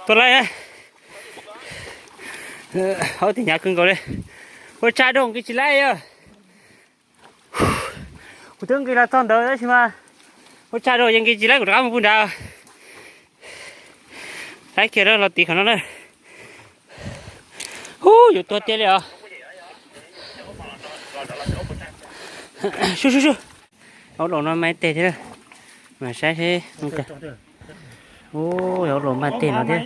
Tuaj laij, hauv tias hnyav kawg nkaus li. Ua tsa rau nqis tsis laij os. Kuv twb nqis los txog ntawd tab sis mas ua tsa rau yeej nqis tsis laij, kuv rov qab mus pug nrad. Laij kiag los tiv qhov no na. Ub, yuav tuag tiag li os. Sub sub sub. Aub laus no mas ib teg thiab, mas saib seb. Ub, aub laus mas teg no thiab.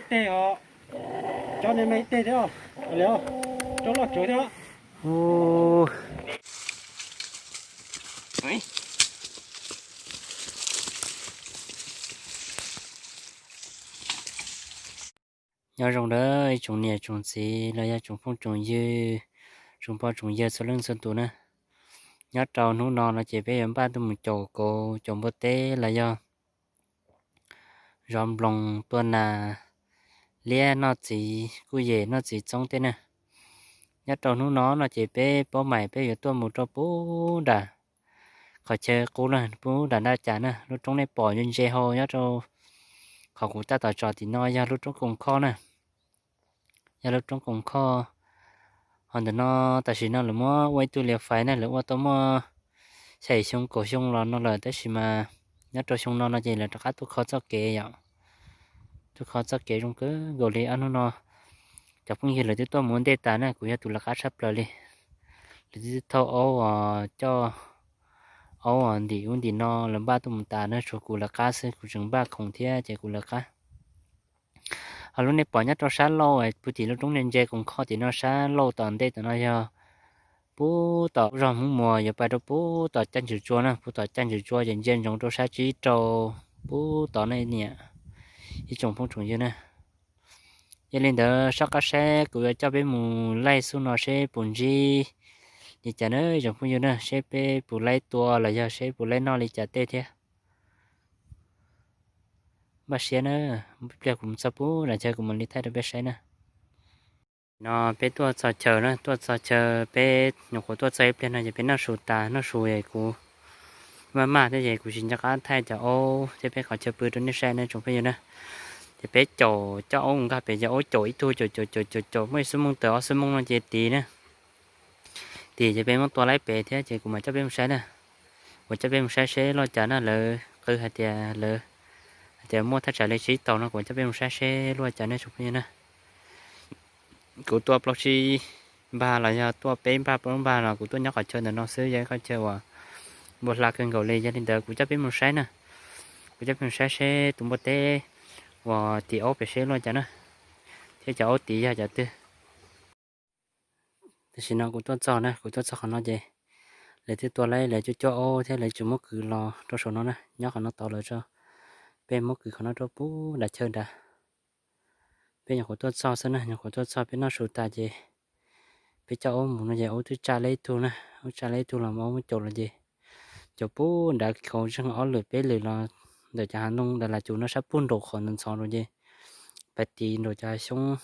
Nyob zoo ntawm ib tsoom niam tsoom txiv los yog tsoom phooj tsoom ywg, tsoom pog tsoom yawg txhua leej txhua tus na. Nyob rau hnub no no ces peb yuav npaj tuaj mus caum kauv caum npua teb los yog zov nploos tua nas, liab noj txiv kuj yem noj txiv txoob tej na. Nyob rau hnub no no ces peb paub mais peb yuav tuaj mus rau puag nram qhov chaw qub na, puag nram naj cas na, lub roob nej pom ntse ntse hau nyob rau qhov kuv tab tom tsom tim no yog lub roob Koos Khoj na. Yog lub roob Koos Khoj. Ho ntawm no tam sim no lawv muab ua ib tug lias fais na, lawv ua tau muaj xya yim xyoo kaum xyoo los no lawm tab sis mas nyob rau xyoo no no ces lawv rov qab tuaj kho txoj kev yom. Tuaj kho txoj kev zoo kawg nkaus li ob hnub no. Cov phooj ywg lawv twb tuaj mus ua ntej tas na, kuv yog tus lawv qab tshaj plaws li. Lawv twb thauj aub os, coj aub os ntim ub ntim no lawv npaj tuaj mus tas na, tshuav kuv lawv qab xwb, kuv tseem npaj khoom thiab ces kuv lawv qab. Ho lub nej pom nyob rau sab laug puag tim lub roob ntse ntse Koos Khoj tim no sab laug tom ntej tom no yog puag tom zos Hmoob Muas yuav pais rau puag tom caj ntswg tsua na, puag tom caj ntswg tsua ces ntsia ntsoov rau sab tsib rau puag tom na niam ib tsoom phooj tsoom ywg na. Yog li ntawd soj qab saib kuv yuav coj peb mus laij xub no seb puas ntsib li cas na tsoom phooj ywg na, seb peb puas laij tua los yog seb puas laij noj li cas tej thiab. Npaj siab na, ib pliag kuv mus txog puag nram chaw kuv mam li thaij rau peb saib na. No peb tuaj txog chaw na, tuaj txog chaw peb nyuam qhuav tuaj txog ib pliag no ces peb noj su tas, noj su es kuv maj maj thiab ces kuv tsis nco qab thaij cov aub thiab peb qhov chaw pw rau nej saib na tsoom phooj ywg na. Ces peb caum coj aub nkag pem ces aub caum ib tug caum caum caum caum caum muaj ib xuab mooj tawm ob xuab mooj no ces tiv na. Tiv ces peb muab tua laib pem thiab ces kuv mam coj peb mus saib na. Kuv coj peb mus saib seb luaj cas na, lawv qw hais tias lawv hais tias muaj thaj tsam li tsib tau no, kuv coj peb mus saib seb luaj cas nej tsoom phooj ywg na. Kuv tua plaub tsib npag los yog tuaj peb npag plaub npag los kuv tuaj nyob qhov chaw ntawm no xwb, yog ib qhov chaw uas npua hla kawg nkaus li. Yog li ntawd kuv coj peb mus saib na, kuv coj peb mus saib seb tus npua teb uas tiv aub pem seb luaj cas na, thiab cov aub tiv yog cov twg. Tam sim no kuv tuaj txog na, kuv tuaj txog qhov no ces lawv twb tua laib lawv cuaj cuaj aub thiab lawv tseem muab kwv los rau saum no na, nyob qhov no tod lawm tso. Peb muab kwv qhov no rau puag nram chaw nrad. Peb nyuam qhuav tuaj txog xwb na, nyuam qhuav tuaj txog peb noj su tas ces peb coj aub mus no ces aub twb tsa laib ib tug na, aub tsa laib ib tug los aub muab caum los ces caum puag nrad khauv zeeg ob lwm peb lwm los ntawm cov hav ntoo ntawd las cus no sab puag nraum qhov ntxhov ntxhov rau ces pais tiv nraum cov xyoob,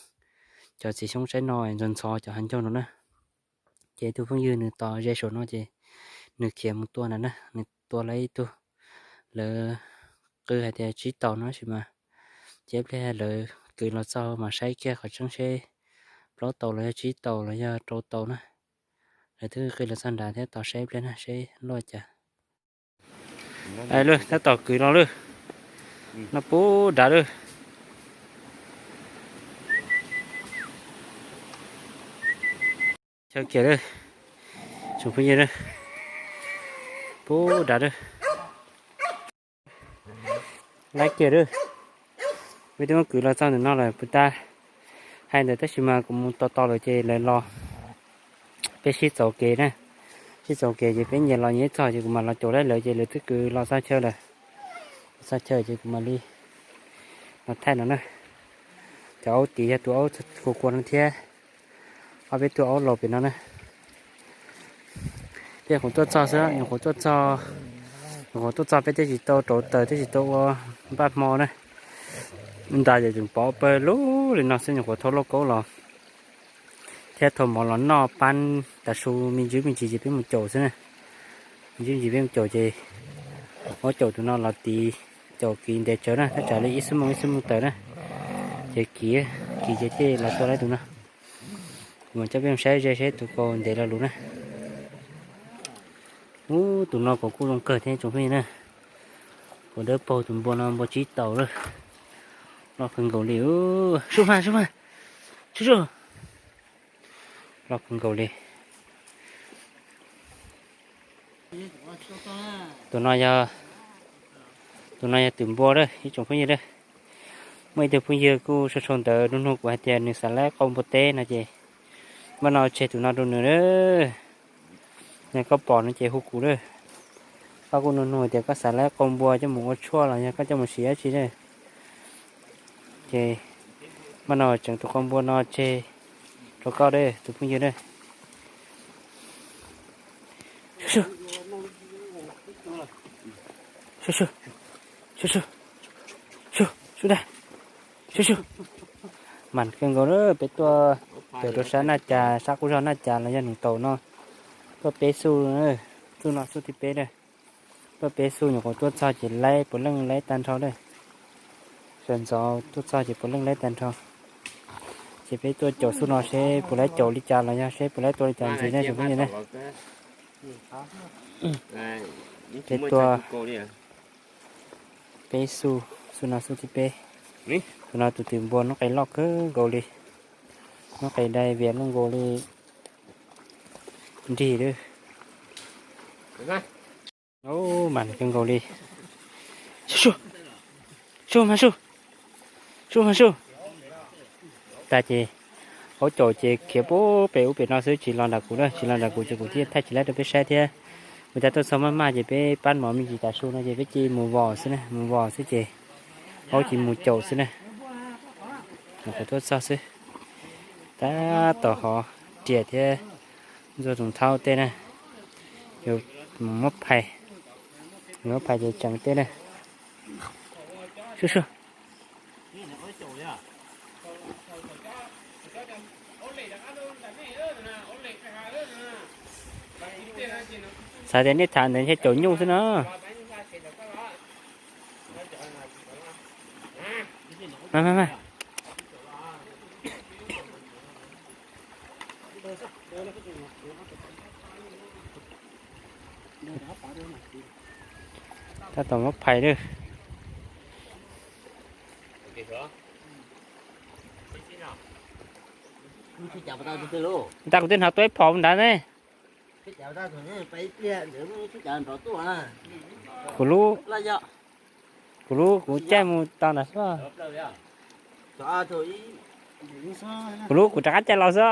cov txiv xyoob saib no ntxhov ntxhov cov hav ncaug no na. Ces tus phooj ywg nws tos ze saum no ces nws khiav mus tua ntawd na, nws tua laib ib tug, lawv qw hais tias tsib tau no tab sis mas ces ib pliag lawv kwv los txog mas saib kiag qhov tseeb seb plaub tau los yog tsib tau los yog rau tau na. Lawv twb qw los txog nrad thiab tos saib ib pliag na seb luaj cas. Lawm tab tom kwv los lawm, no puag nrad lawm. Chaw kiag lawm, tsoom phooj ywg, puag nrad lawm. Laib kiag lawm. Peb twb muab kwv los txog ntawm no lawm puas tas. Hais ntawd tab sis mas kuv mus tos tos lawm ces lawv los. Peb sib txaus kev na, sib txaus kev ces peb nyias los nyias txog ces kuv mam los caum laib lawv ces lawv twb kwv los txog chaw lawm. Los txog chaw ces kuv mam li los thaij no na. Cov aub tid yog tus aub kua kua no thiab ob peb tug aub laus pem no na. Peb nyuam qhuav tuaj txog xwb, nyuam qhuav tuaj txog, nyuam qhuav tuaj txog peb twb tsis tau rauv taws twb tsis tau ua npaj hmo na. Nta ces tseem pov pawg lug li no xwb, nyuam qhuav thau lauj kaub los thiab thau mov los noj pab tas su me ntsis me ntsis ces peb mus caum xwb na. Me ntsis me ntsis peb mus caum ces muab caum tus no los tid, caum kiv ntev tsawv na, thaj tsam li ib xuab moos ib xuab moos tawm na. Ces kiv, kiv ces thiaj los tua laib tus no. Kuv mam coj peb mus saib ze seb tus kaus ntev lo lus na. Ub, tus no kuv kuj zoo kawg thiab tsoom phooj ywg na. Kuv dawb paug tus npua no npua tsib taus lawm. Loj kawg nkaus li. Sub mas, sub mas, sub sub. Loj kawg nkaus li. Tus no yog, tus no yog twm npua lawm ib tsoom phooj ywg lawm. Muaj ib tug phooj ywg kuj sau sau ntawv nug nug kuv hais tias nws xav laib qau npua teb no ces, npaj no tseg tus no rau nws lawm. Yog koj pom no ces hu kuv lawm. Koj kuj nug nug tias koj xav laib qau npua coj mus ua tshuaj los yog koj coj mus siv dab tsi lawm. Ces npaj no tseem tus qau npua no tseg rau koj lawm tus phooj ywg lawm. Sub, sub, sub, sub, sub, sub, sub, sub dag, sub sub. Mas kawg nkaus lawm, peb tuaj tuaj rau sab Naj Cas, sab qub zog Naj Cas los yog Noom Taum no, tuaj peb xub, xub no xub thib peb lawm. Tuaj peb xub nyuam qhuav tuaj txog ces laib puav leej laib tag nrho lawm. Sawv ntxov tuaj txog ces puav leej laib tag nrho. Ces peb tuaj caum xub no seb puas laib caum li cas los yog seb puas laib tua li cas ntxiv ne tsoom phooj ywg ne. Peb tuaj peb xub, xub no xub thib peb. Tus no tus twm npua noob qes loj kawg nkaus li. Noob qes dai vias luaj nkaus li nrig lawm. Mas kawg nkaus li. Sub, sub, sub mas sub, sub mas sub. Tag ces aub caum ces khiav pub pem ub pem no xwb tsis los nram kuv na, tsis los nram kuv ces kuv thiaj thaij tsis laib rau peb saib thiab. Kuv tas tuaj txog maj maj ces peb pab mov me ntsis tas su no ces peb cia mus vos xwb na, mus vos xwb ces aub cia mus caum xwb na. Nyuam qhuav tuaj txog xwb. Tab tom hov riam thiab ntxuag tus thauj tej na. Yuav mus muab phais, yuav muab phais ces tseem tej na. Sub sub. Xav tias nej tham ntawd ntshe caum nyuj xwb no. Mas mas mas. Tab tom muab phais lawm. Tag kuv twb hnov tuaj ib phom mus nrad ne. Kuv lub, kuv lub kuv caij mus tau nrad xwb. Kuv lub kuv rov qab caij los xwb.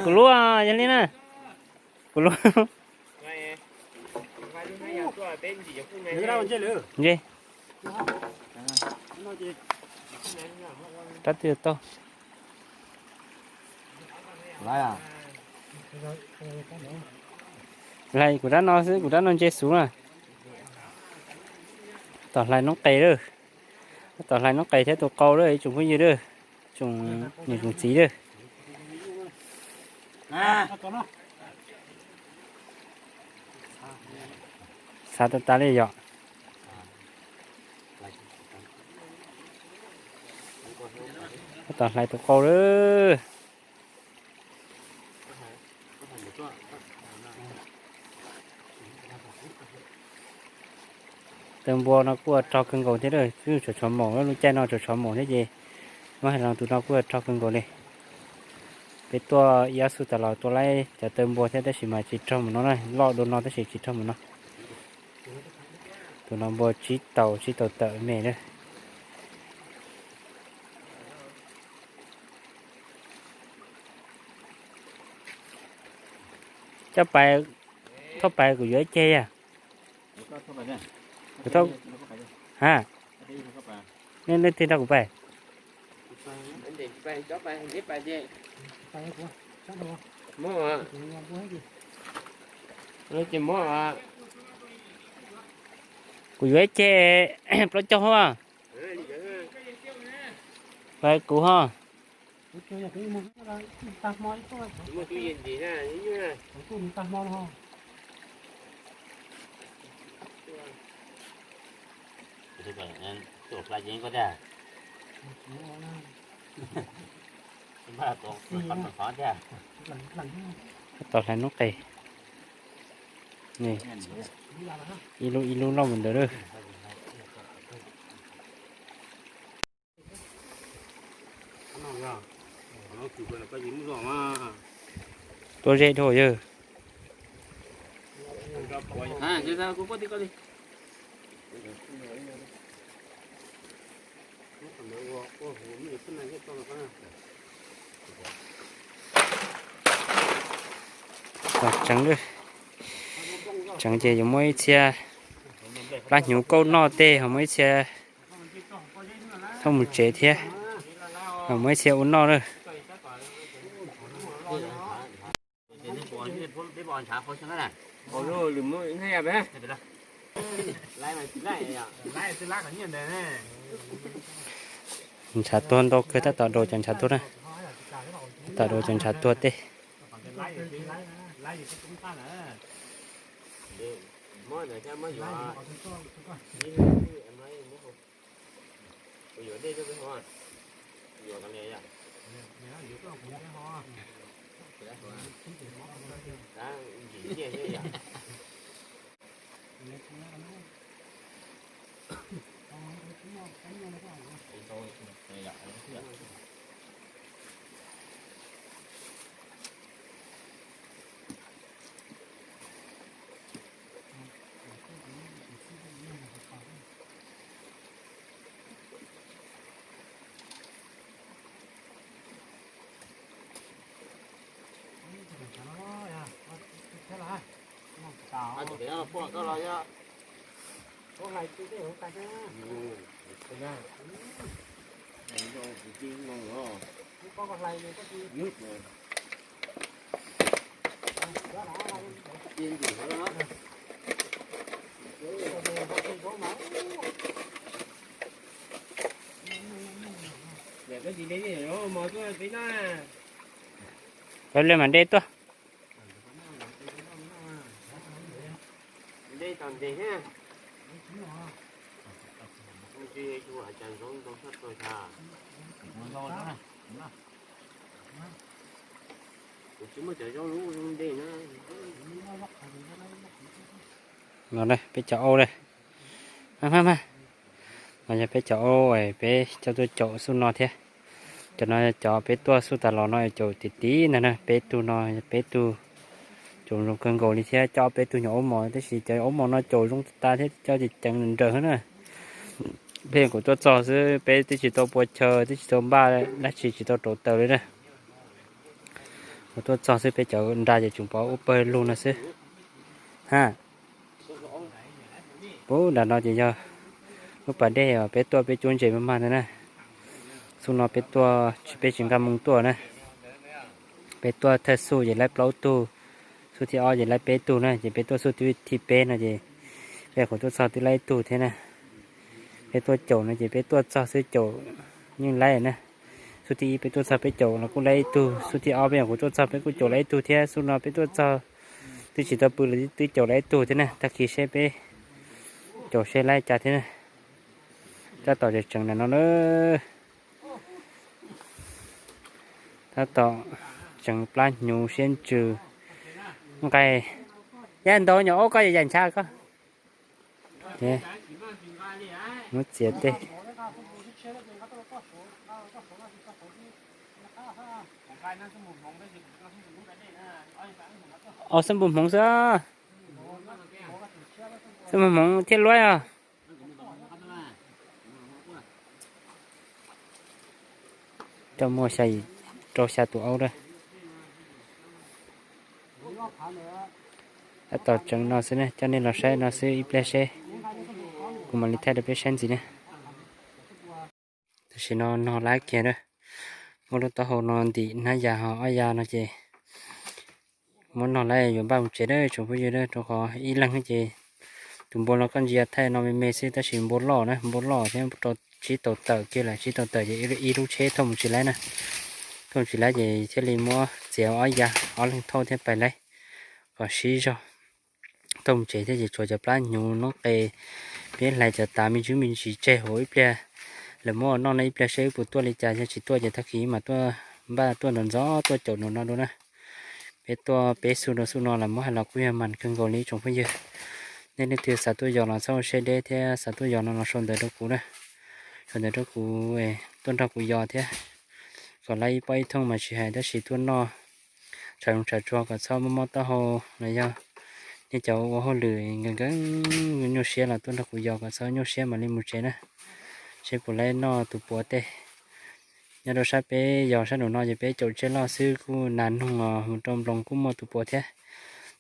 Kuv lub yog li na. Kuv lub. Ntshe rab twg tau. Hlais kuv rab no xwb, kuv rab no ntshe xuv na. Tom hlais noob qes lawm. Tom hlais noob qes thiab tus qau lawm ib tsoom phooj ywg lawm, tsoom niam tsoom txiv lawm. Xav tas tas li yom. Tom hlais tus qau lawm. Taw npua no kuj ua rog kawg nkaus thiab, twb tshuav tshuav maum, lub caij no tshuav tshuav maum thiab ces muab hais los tus no kuj ua rog kawg nkaus li. Peb tuaj ib ob xub tas los tua laib cov taw npua thiab tab sis mas tsis raug mus no na, loj dua no tab sis tsis raug mus no. Tus no npua tsib taus tsib taus tawm me lawm. Coj pais, thauj pais kuv yuav ib ceg yog. Ha, nej leej twg nrog kuv pais? Kuv yuav ib ceg plaub caug hos. Pais kuv hos. Tau hlais noob qes. Ib lub ib lub loj mus ntawd lawm. Tuaj ze dhau yawg. Tseev, tseev ces yuav muab ib txhia plab hnyuv kauj noj tej, ho muab ib txhia thauj mus tsev thiab, ho muab ib txhia ua noj na. Ntshav tuag ntau kawg, tab tom daus cov ntshav tuag na. Tab tom daus cov ntshav tuag tej. Peb le mas dej tuaj. No peb cov aub na. Mas mas mas, no yog peb cov aub peb coj tuaj caum xub no thiab. Cov no cov peb tuaj xub tas los no caum tim tim ntag na, peb tug no peb tug caum zoo kawg nkaus li thiab, coj peb tug nyuam aub mos, tab sis cov aub mos no caum zoo tas thiab, coj ceev ceev nrawm na. Peb kuv tuaj txog xwb, peb twb tsis tau pua chaw, twb tsis tau npaj dab tsi, tsis tau rauv taws li na. Kuv tuaj txog xwb, peb cov nra ces tseem pov ub pawg lug no xwb. Ha, pub nram no ces yog lub pas dej uas peb tuaj peb cuab ntses maj maj ntawd na. Xub no peb tuaj, peb tsis nkag moo tuaj na. Peb tuaj thawj xub ces laib plaub tug, xub thib ob ces laib peb tug na, ces peb tuaj xub thib peb no ces peb kuv tuaj txog twb laib ib tug thiab na. Peb tuaj caum no ces peb tuaj txog xwb caum yeej laib na. Xub thib ib peb tuaj txog peb caum los kuj laib ib tug, xub thib ob peb kuv tuaj txog peb kuj caum laib ib tug thiab, xub no peb tuaj txog twb tsis tau pw los twb caum laib ib tug thiab na. Tag kis seb peb caum seb laib cas thiab na. Tab tom tseem tseem ntawm no na. Tab tom tseem plab hnyuv siab ntsws nqaij. Yaj ntau nyuam aub koj yam nchav koj. Muab txiav tej. Au, xab npum hmoov xwb. Xab npum hmoov thiab luab os. Coj muaj xya yim rau xya tus aub lawm. Tab tom tseem no xwb na, coj nej los saib no xwb ib pliag seb kuv mam li thaij rau peb saib ntxiv na. Tam sim no nog lab kiag na, muab lub taub hau no ntim hnab yas ho ob yas no ces muab nog lab yuav npaj mus tsev na tsoom phooj ywg na, rau qhov ib leeg ces tus npua no koj ntsia thaij no me me xwb tab sis npua loj na, npua loj thiab rau tsib tau tawm kiag lawm, tsib tau tawm ces ib lub tsheb thauj mus tsis laib na, thauj mus tsis laib ces thiaj li muab txiav ob yas ob leeg thauj thiab pais laib kom sib zog. Thauj mus tsev thiab ces tshuav cov plab hnyuv noob qes Peb hlais cov tav me ntsis me ntsis tseg hauv ib pliag, lawv muab ua noj no ib pliag seb wb puas tuaj li cas, yog tsis tuaj ces tag kis mam tuaj npaj tuaj ntxov ntxov tuaj caum nraum no dua na. Peb tuaj peb xu rau xu no los muab hais los kuj yog mas kawg nkaus li tsoom phooj ywg. Nej leej twg xav tuaj yos los txhob ua siab deb thiab xav tuaj yos no los sau ntawv rau kuv na. Sau ntawv rau kuv, tuaj nrog kuv yos thiab. Kom laib ib pob ib thooj mas tsis hais tab sis tuaj noj tshav zoov tshav tsuag kom txhob mob mob taub hau los yog nej cov ua hauj lwm nkees nkees nyuaj siab los tuaj nrog kuv yos kom txhob nyuaj siab mam li mus tsev na. Seb puas laib noj tus puav tej. Nyob rau sab peb yos sab nraum no ces peb caum tsiaj loj xwb kuj nas noog os, mus rau nploos kuj muaj tus puav thiab.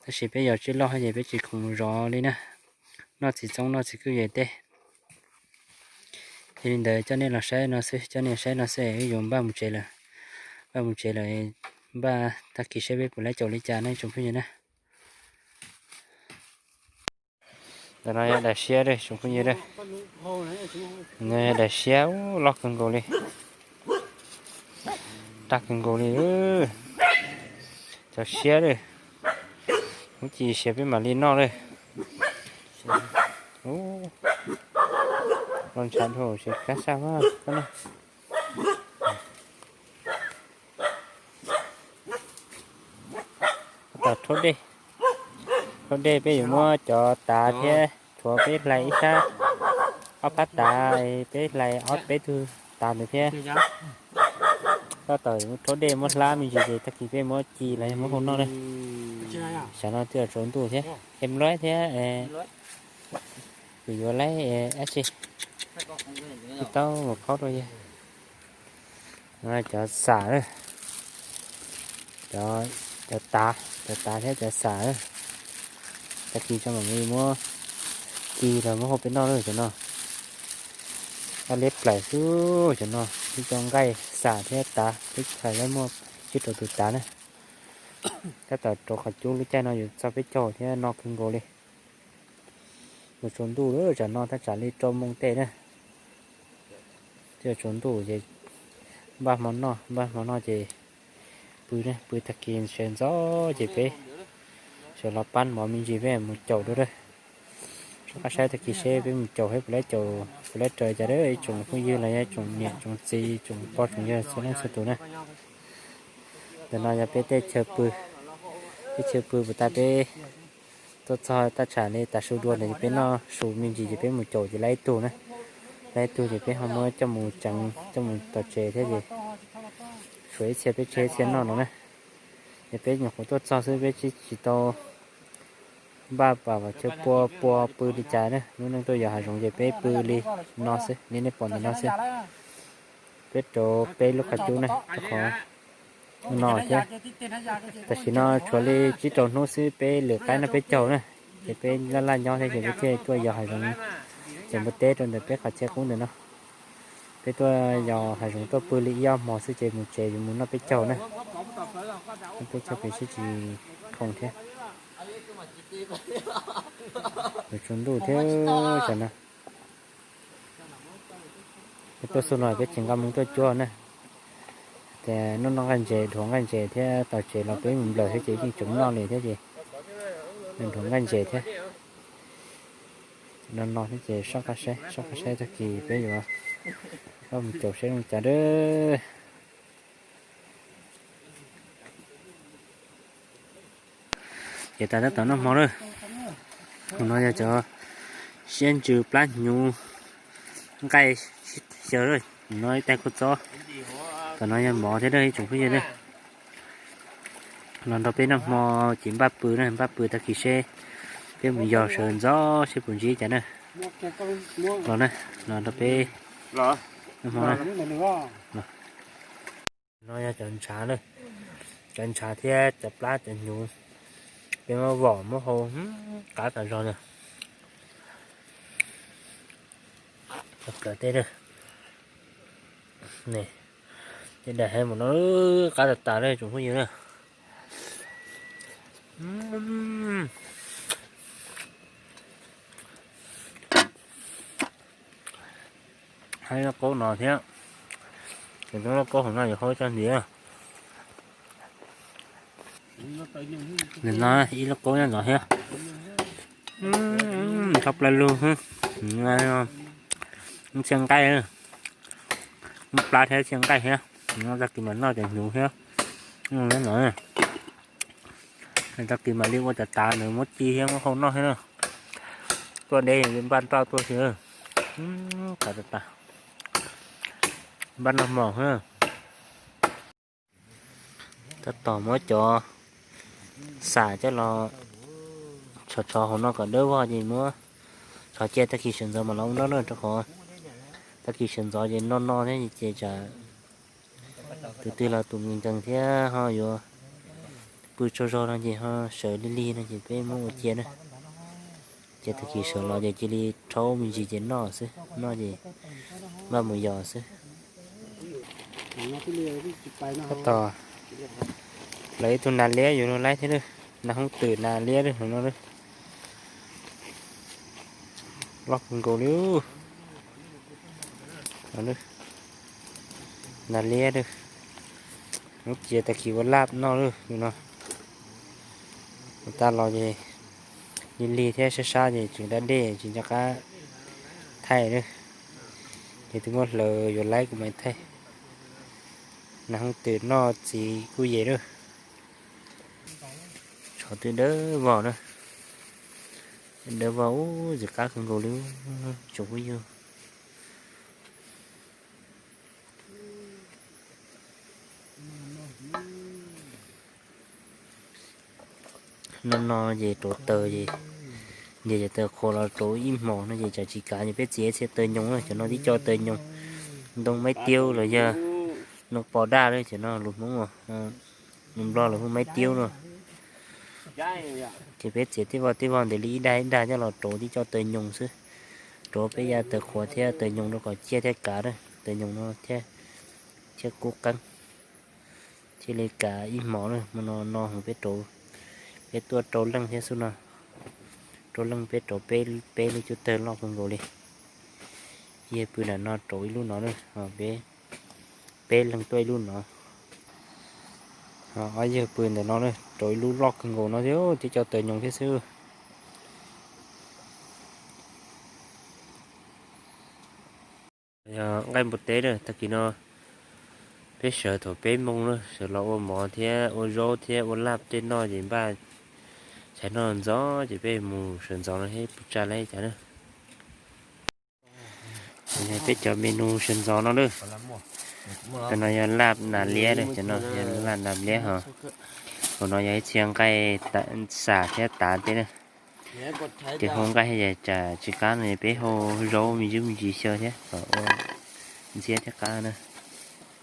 Tab sis peb yos tsiaj loj ces peb tsis khoom zov li na, noj txiv txoob noj txiv kwj yem tej. Yog li ntawd coj nej los saib no xwb, coj nej saib no xwb wb yuav npaj mus tsev lawm. Npaj mus tsev lawm, npaj tag kis saib peb puas laib caum li cas ne tsoom phooj ywg na. Ntawm no yog daim siab lawm tsoom phooj ywg lawm. Ntawm no yog daim siab loj kawg nkaus li, daj kawg nkaus li. Cov siab lawm, hnub ci siav peb mam li noj lawm. Los ntshav dhau ces kab saj vaj koj na. Tab tom rhaub dej, rhaub dej peb yuav muab cov tav thiab tshuav peb hlais ib sab ob phab tav, peb hlais ob peb tug tav ntawd thiab. Tab tom rhaub dej muab hlab me ntsis ces tag kis peb muab ci los yog muab hau noj na. Xyov no twb yuav tsaus ntuj thiab, em lab thiab. Kuv yuav laib dab tsi, tsis tau mus khaub rau yawg. Cov xam, cov tav, cov tav thiab cov xam. Tag kis tso mam li muab ci los muab hau peb noj lawm cov no. Ob liab plaws xwb cov no, ib co nqaij xam thiab tav, peb txhais laib muaj tsib rau tus tav na. Tab tom rau qhov cub lub caij no yuav txog peb caug thiab no kawg nkaus li. Yuav tsaus ntuj lawm, tsam no thaj tsam li rau moo tej na. Twb yuav tsaus ntuj ces npaj hmo noj, npaj hmo noj ces pw, pw tag kis sawv ntxov ces peb sawv los pab mov me ntsis peb mus caum dua. Soj qab saib tag kis seb peb mus caum seb puas laib caum puas laib raws cas ib tsoom phooj ywg los yog ib tsoom niam tsoom txiv tsoom pog tsoom yawg txhua leej txhua tus na. Ntawm no yog peb tej chaw pw, tej chaw pw puas tas peb tuaj txog thaj tsam li tas su dua ntawd ces peb noj su me ntsis ces peb mus caum ces laib ib tug na. Laib ib tug ces peb ho muab coj mus tsev, coj mus tom tsev thiab ces tshuav ib txhia peb tseg ib txhia noj no na. Ces peb nyuam qhuav tuaj txog xwb peb tsis tau npaj pam chaw pua pua pw li cas na, lub neej tuaj yos hav zoov ces peb pw li no xwb li nej pom ntawm no xwb. Peb rau peb lub qhov cub na, rau qhov no thiab. Tam sim no tshuav li tsib rau hnub xwb peb lwm qaib noj peb caug na, ces peb laj laj nyob thiab ces peb thiaj tuaj yos hav zoov ces npua teb rau ntawm peb qhov chaw qub ntawm no. Peb tuaj yos hav zoov tuaj pw li ib ob hmo xwb ces mus tsev yuav mus noj peb caug na. Noj peb caug pem sib tsis khoom thiab. Yuav tsaus ntuj thiab tam no. Peb tuaj xub no peb tsis nqa moo tuaj cuab na. Ces noj noj nqaij ntses dhuav nqaij ntses thiab tom tsev los peb mus nplawm thiab ces yeej tseem noj li thiab ces dhuav nqaij ntses thiab. No no thiab ces soj qab saib, soj qab saib tag kis peb yuav mus caum seb zoo cas dab. Ces tas tab tom noj hmo lawm. Hauv no yog cov siab ntsws plab hnyuv nqaij xyaw lawm, no ib tais kua txob. Tom no yog mov thiab ib tsoom phooj ywg na. Los nrog peb noj hmo ces npaj pw na, npaj pw tag kis seb peb mus yos sawv ntxov seb puas ntsib cas na. Los na, los nrog peb noj hmo na. No yog cov ntshav na, cov ntshav thiab cov plab cov hnyuv, peb muab vom muab hau qab tas zog na. Cov plaws teb na, ces daim hais mus no qab tas tas na tsoom phooj ywg na. Hab lub qaub no thiab, ces lub qaub hauv no yuav haub tag ntiav. Nim no ib lub qaub nyob ntawd thiab. Tshaj plaws lug xwb. Txhiaj nqaij, muaj plab thiab txhiaj nqaij thiab. Tag kis mas noj ces hnyuv thiab. Tag kis mam li ua tas tas nws muab ci thiab muab hau noj thiab na. Tuaj deb npaj npaj tuaj xwb. Npaj noj mov thiab. Tab tom muab cov xam coj los tshov tshov hauv no kom dawb vog ces muab tshov cia tag kis sawv ntxov mas los ua noj na, rau qhov tag kis sawv ntxov ces noj noj thiab ces tsam tus twg los tus nkees nkees thiab ho yuav pw tsaug zog no ces ho sawv lig lig no ces peb muab ua cia na. Ces tag kis sawv los ces cia li rhaub me ntsis ces noj xwb, noj ces npaj mus yos xwb. Tab tom lawv ib tug nas liab yuav luag laib thiab lawm, nas hoob twm nas liab lawm no lawm. Loj kawg nkaus li. Nas liab lawm. Hoob cia tag kis ua laj noj lawm no. Ua tag los ces lig lig thiab sab sab ces tseem da dej tsis nco qab thaij lawm. Ces twb muab hlawv yuav laib kuv mam thaij. Nas hoob twm noj txiv kuj yem lawm. Tsov twb dawb vog na. Dawb vog ub, txiv qab kawg nkaus li tsoom phooj ywg. No no ces rauv taws ces, ces cov taws qhuav los rauv ib hmos no ces tsam tsis kav ces peb txiav txhia taws nyoos na, cov no tib co taws nyoos, ntoo maib tiab los yog ntoo pos daj lawm, cov no lus Hmoob, lus Nplog lawv hu maib tiab no. Ces peb txiav tib vog tib vog ntawd li ib dag ib dag coj los rauv tib co taws nyoos xwb. Rauv peb yav taws qhuav thiab taws nyoos rau kom ciaj thiaj kav, taws nyoos no thiaj kub qeeb. Thiaj li kav ib hmos na, hmo no no peb rauv, peb tuaj rau leej thiab xwb no. Rau leej peb rauv peb lub cub tawg loj kawg nkaus li. Yawg pw nram no rauv ib lub no na, peb, peb leeg tuaj ib lub no. Ob yawg pw ntawm no na, rauv ib lub loj kawg nkaus no thiab, tib co taws nyoos thiab xwb. Yog nqaij npua teb na, tag kis no peb sawv thaum peb moos na, sawv los ua mov thiab ua zaub thiab ua laj tej noj ces npaj tshais noj ntxov ces peb mus sawv ntxov no thiab puas tsa li cas na. Yog peb cov menu sawv ntxov no lawm. Tam no yog laj nas liab, cov no yog laj nas liab ho. Hauv no yog ib txhia nqaij xam thiab tav tej na. Ces hau nqaij es tsam tsis qab no peb hau zaub me ntsis me ntsis xyaw thiab kom ua ntxhiab thiab qab na.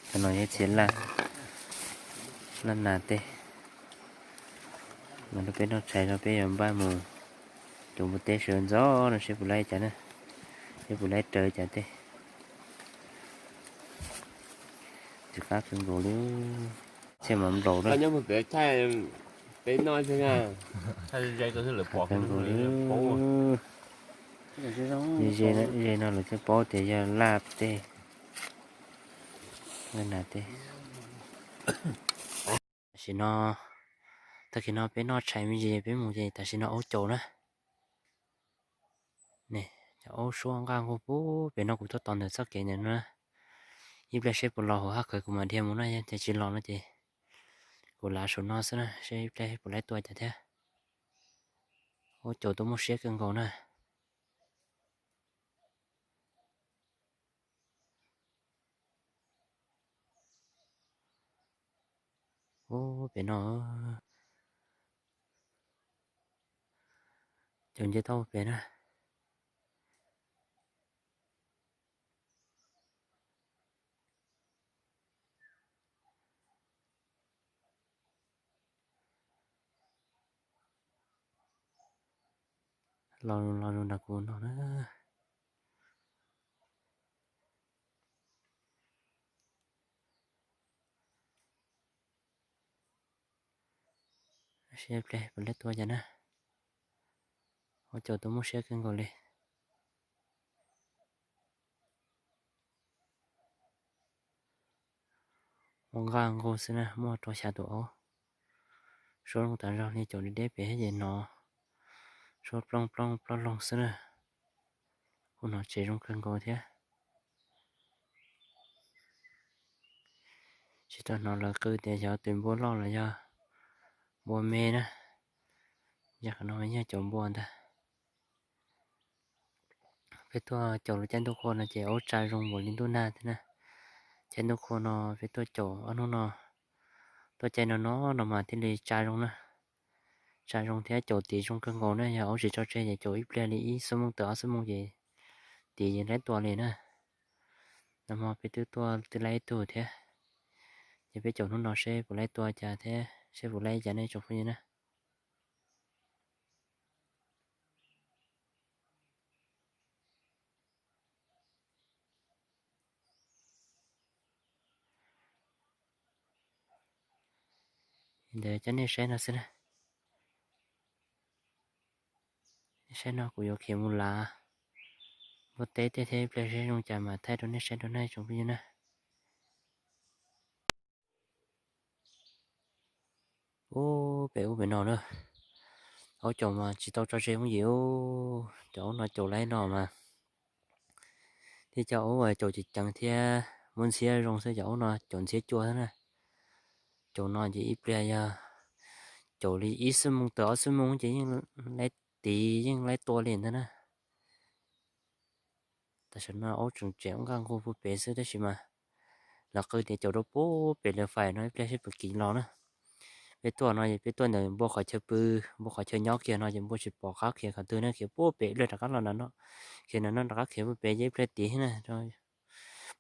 Tam no yog ib txhia laj, laj nas tej. Mas rau peb noj tshais no peb yuav npaj mus cuv npua teb sawv ntxov no seb puas laib cas na, seb puas laib raws cas tej. Tsis qab kawg nkaus li. Txhiaj mas nplaum na. Kawg nkaus li. Ze no lawv thiaj paub tias yog laj tej, laj nas tej. Tam sim no, tag kis no peb noj tshais me ntsis peb mus ces tam sim no aub caum na. Cov aub suab nqaj nquag pub pem no, kuv tuaj tos ntawm txoj kev ntawm no na. Ib pliag seb puas los hauv haj khawv kuv mam dhia mus na, yog tias tsis los no ces kuv lav saum no xwb na, seb ib pliag puas laib tua cas thiab. Aub caum tuaj muaj siab kawg nkaus na. Ub, pem no cov nce tau pem na. Los, los nram kuv no na. Seb pliag puas laib tua cas na. Aub caum tuaj muaj siab kawg nkaus li. Ua nqaj nquag xwb na, muaj rau xya tus aub. Suab looj tas zog li, caum deb deb pem thiab ces hnov suab plooj plooj plooj loog xwb na. Ub, no tsev zoo kawg nkaus thiab. Tsis tau hnov lawv qw tias xyov tus npua loj los yog npua me na. Yog qhov no yog caum npua ntag. Peb tuaj caum lub caij ntuj qhua no ces ua tsa zoo npaum li ntuj nag thiab na. Caij ntuj qhua no peb tuaj caum ob hnub no, tuaj caij no no no mas thiaj li tsa zoo na. Tsa zoo thiab caum tid zoo kawg nkaus na. Yog ua tsis tso tseg ces caum ib pliag li ib xuab moos tawm ob xuab moos ces tid yeej laib tua li na. Nag hmo peb twb tuaj twb laib ib tug thiab, ces peb caum hnub no seb puas laib tua cas thiab seb puas laib cas nej tsoom phooj ywg na. Ntawd cov nej saib no xwb na. Nej saib no kuv yuav khiav mus lav npua teb tej thiab, ib pliag saib zoo cas mas thaij rau nej saib rau nej tsoom phooj ywg na. Ub, pem ub pem no na, aub caum mas tsis tau tso tseg phooj ywg. Cov aub no caum laib no mas thiab cov aub caum ceev ceev thiab muab ntxhiab zoo xwb, cov aub no caum ntxhiab cua xwb na. Caum no ces ib pliag yog caum li ib xuab moos tawm ob xuab moos ces yeej laib tid yeej laib tua li ntag na. Tam sim no aub tseem tseem nqaj nqug puag pem xwb tab sis mas lawv qw tias caum rau puag pem lawv fais no, ib pliag seb puas kiv los na. Peb tuaj no es peb tuaj ntawm npua qhov chaw pw, npua qhov chaw nyob kiag no ces npua tsis pom qab khiav qhov twg na, khiav puag pem ib pliag rov qab los ntawm no, khiav ntawm no rov qab khiav puag pem ces ib pliag tid na.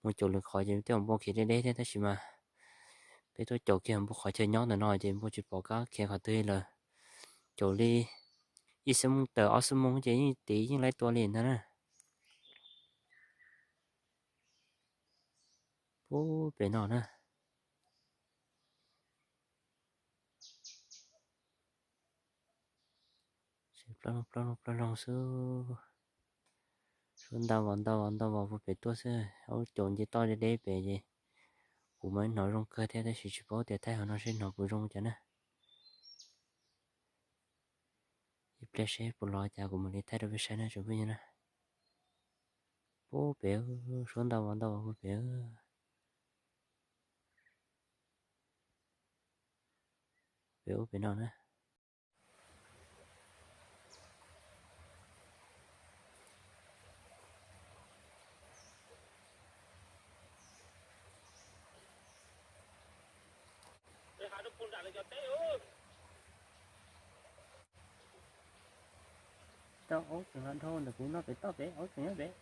Mus caum lwm qhov ces tej npua khiav deb deb thiab tab sis mas peb tuaj caum kiag npua qhov chaw nyob ntawm no ces npua tsis pom qab khiav qhov twg lawm. Caum li ib xuab moos tawm ob xuab moos ces yeej tid yeej laib tua li ntag na. Puag pem no na. Plaub loog plaub loog plaub loog xwb. Suab ntau vos ntau vos ntau vos puag pem tuaj xwb, aub caum nce toj deb deb pem ces kuv mas hnov zoo kawg thiab tab sis tsis paub tias thaij hauv no seb hnov puas zoo cas na. Ib pliag seb puas los cas kuv mam li thaij rau peb saib na tsoom phooj ywg na. Puag pem, suab ntau vos ntau vos puag pem. Pem ub pem no na. Tau aub tseem los dhau ntawm kuv no pem toj pem, aub tseem nyob pem.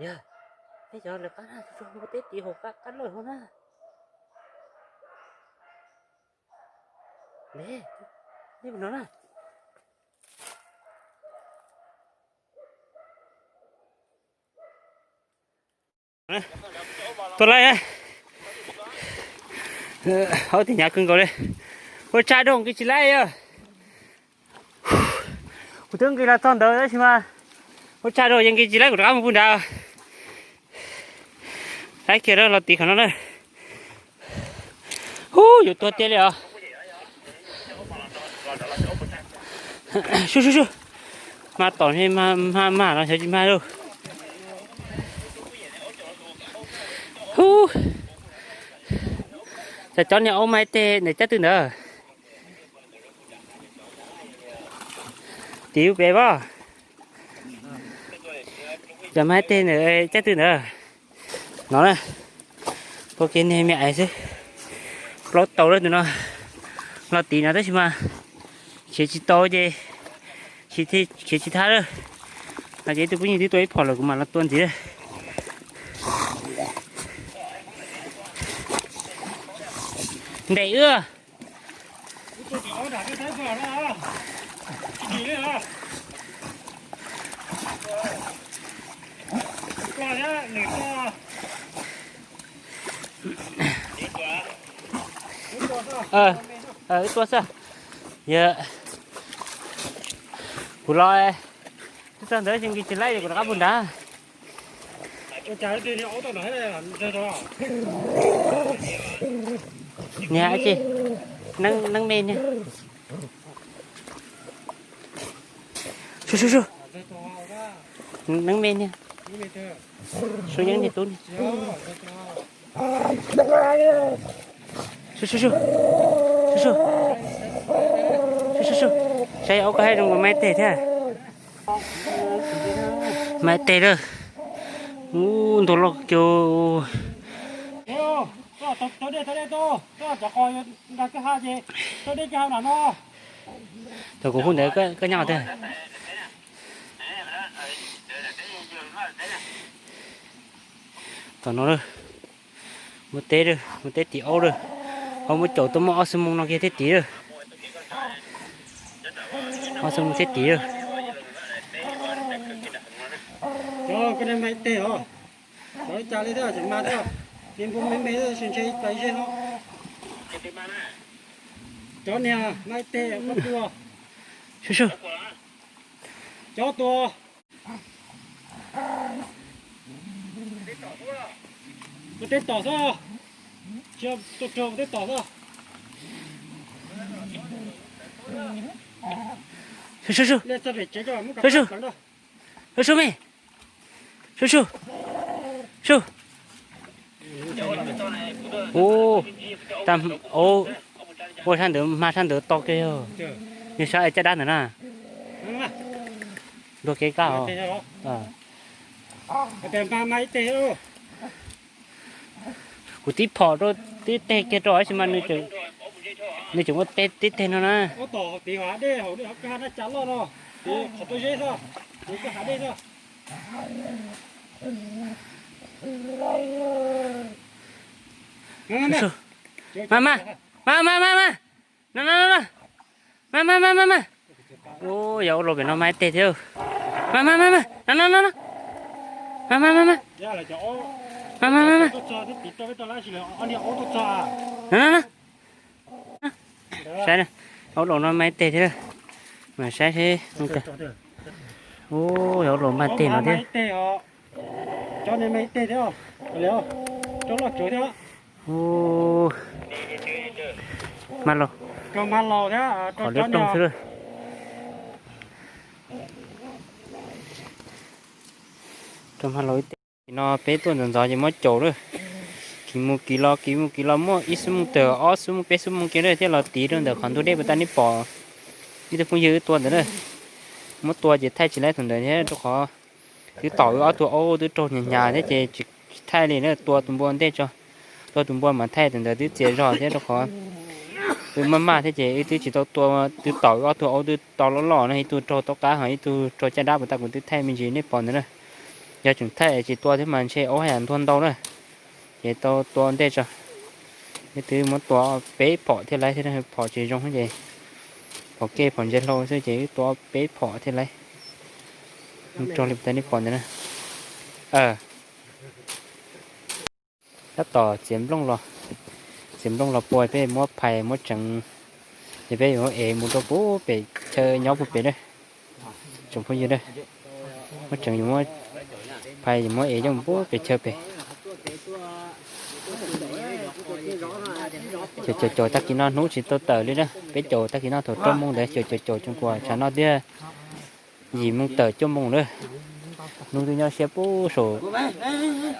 Yog, nej cov lawv qab na, tsuas muaj teb tiv hauv qab qab lawj hauv na. Ne, nej mus no na. Tuaj laij, ob tug hnyav kawg nkaus li. Ua tsaug rau nqis tsis laij yog. Kuv twb nqis los txog ntawd tab sis mas ua tsaug rau yeej nqis tsis laij, kuv rov qab mus pug nrad. Laij kiag los tiv qhov no na. Ub, yuav tuag tiag li os. Sub sub sub. Mag tom ne, mag mag los xyov tsis mag lauj. Ub, cov cov niag aub maib teg ntawm cab twg ntawd? Tim ub pem pob. Cov maib teg ntawm cab twg ntawd? No na, pua kiag niag me ais xwb. Plaub tau lawm tus no. Los tim no tab sis mas khiav tsis tau ces khiav tsis thab lawm. No ces ib tug phooj ywg twb tua ib phom lawm, kuv mam los tua ntxiv. Ntes wb. Wb tua xwb. Yog kuv los twb txog ntawd ces nqis tsis laij, kuv rov qab pug nrad. Niag ab tsi, neeb me niag. Sub sub sub. Neeb me niag. Sub yeeb niag tub niag. Sub sub sub. Sub sub sub. Saib aub koj haib zoo nkaus maib teg thiab. Maib teg lawm. Ub, ntuag loj kiag. Thaum kuv hu ntawd koj nyob twg? Tom no lawm. Muaj teb lawm, muaj teb tim aub lawm. Ho muab caum tuaj muaj ob xuab moos no kiag thiaj tim lawm. Ob xuab moos thiaj tim lawm. Cov koj niag maib teg os, cov li cas li thiab tseem mag thiab, niag npua me me thiab ntshe ib plais zeb no. Cov niag maib teg koj tua. Sub sub. Cov tua. Ua teb tom xwb, tsis tua raug ua teb tom xwb. Sub sub sub. Sub sub. Sub sub me. Sub sub. Sub. Ub, ua sab ntawd, hma sab ntawd to kiag yog. Nws sab caj dab ntawd na. Ntuag kev kaj os. Kuv tib phom rau tib teg kiag rau tab sis mas nws tseem muaj tib teg no na. Mas mas mas mas mas mas. No no no no. Mas mas mas mas mas. Ub, yog ua los pem no mas ib teg thiab. Mas mas mas mas, no no no no. Mas mas mas mas. Mas mas mas mas. No no no. Saib, ua los no mas ib teg thiab. Mas saib seb. Ub, yog ua los mas teg no thiab. Cov no mas ib teg thiab, cov loj tsawv thiab. Ub, hma laus, qhov liab ploog xwb lawm. Rau hma laus ib teg. Tim no peb tuaj ntxov ntxov ces muab caum lawm. Kiv mus kiv los, kiv mus kiv los muaj ib xuab moos tawm, ob xuab moos peb xuab moos kiag lawm thiaj los tiv rau ntawm qhov ntug dej puas tag nej pom ib tug phooj ywg wb tua ntawd na. Muab tua ces thaij tsis laib thaum ntawd thiab rau qhov twb tom wb ob tug aub twb raug hnyav hnyav thiab ces tsis thaij li na, tua tus npua ntej tso, tua tus npua mas thaij thaum ntawd twb txias zog thiab rau qhov wb maj maj thiab ces wb twb tsis tau tua, twb tom wb ob tug aub twb to loj loj no, ib tug raug taub qab ho ib tug raug caj dab puas tag kuv twb thaij me ntsis nej pom ntawd na. Yog tseem thaij tsis tua thiab mas ntshe aub haj yam ntuag ntau na, ces tau tua ntej tso. Leej twg muab tua peb phom thiaj laib thiab, phom tsis zoo ces phom kej phom ntse hlau xwb ces wb tua peb phom thiaj laib. Rog li puas tau nej pom ntawd na. Tab tom txiav nplooj los, txiav nplooj los pua peb muab phais muab tseev, ces peb yuav muab ev mus rau puag pem chaw nyob puag pem na. Tsoom phooj ywg na, muab tseev yuav muab phais yuav muab ev coj mus puag pem chaw pem. Caum caum caum tag kis no hnub tsis tau tawm li na, peb caum tag kis no thaum rau moos ntawd caum caum caum tsoom kuam tshav no thiaj yim moos tawm cuaj moos na. Hnub twb nyob siab puag saud,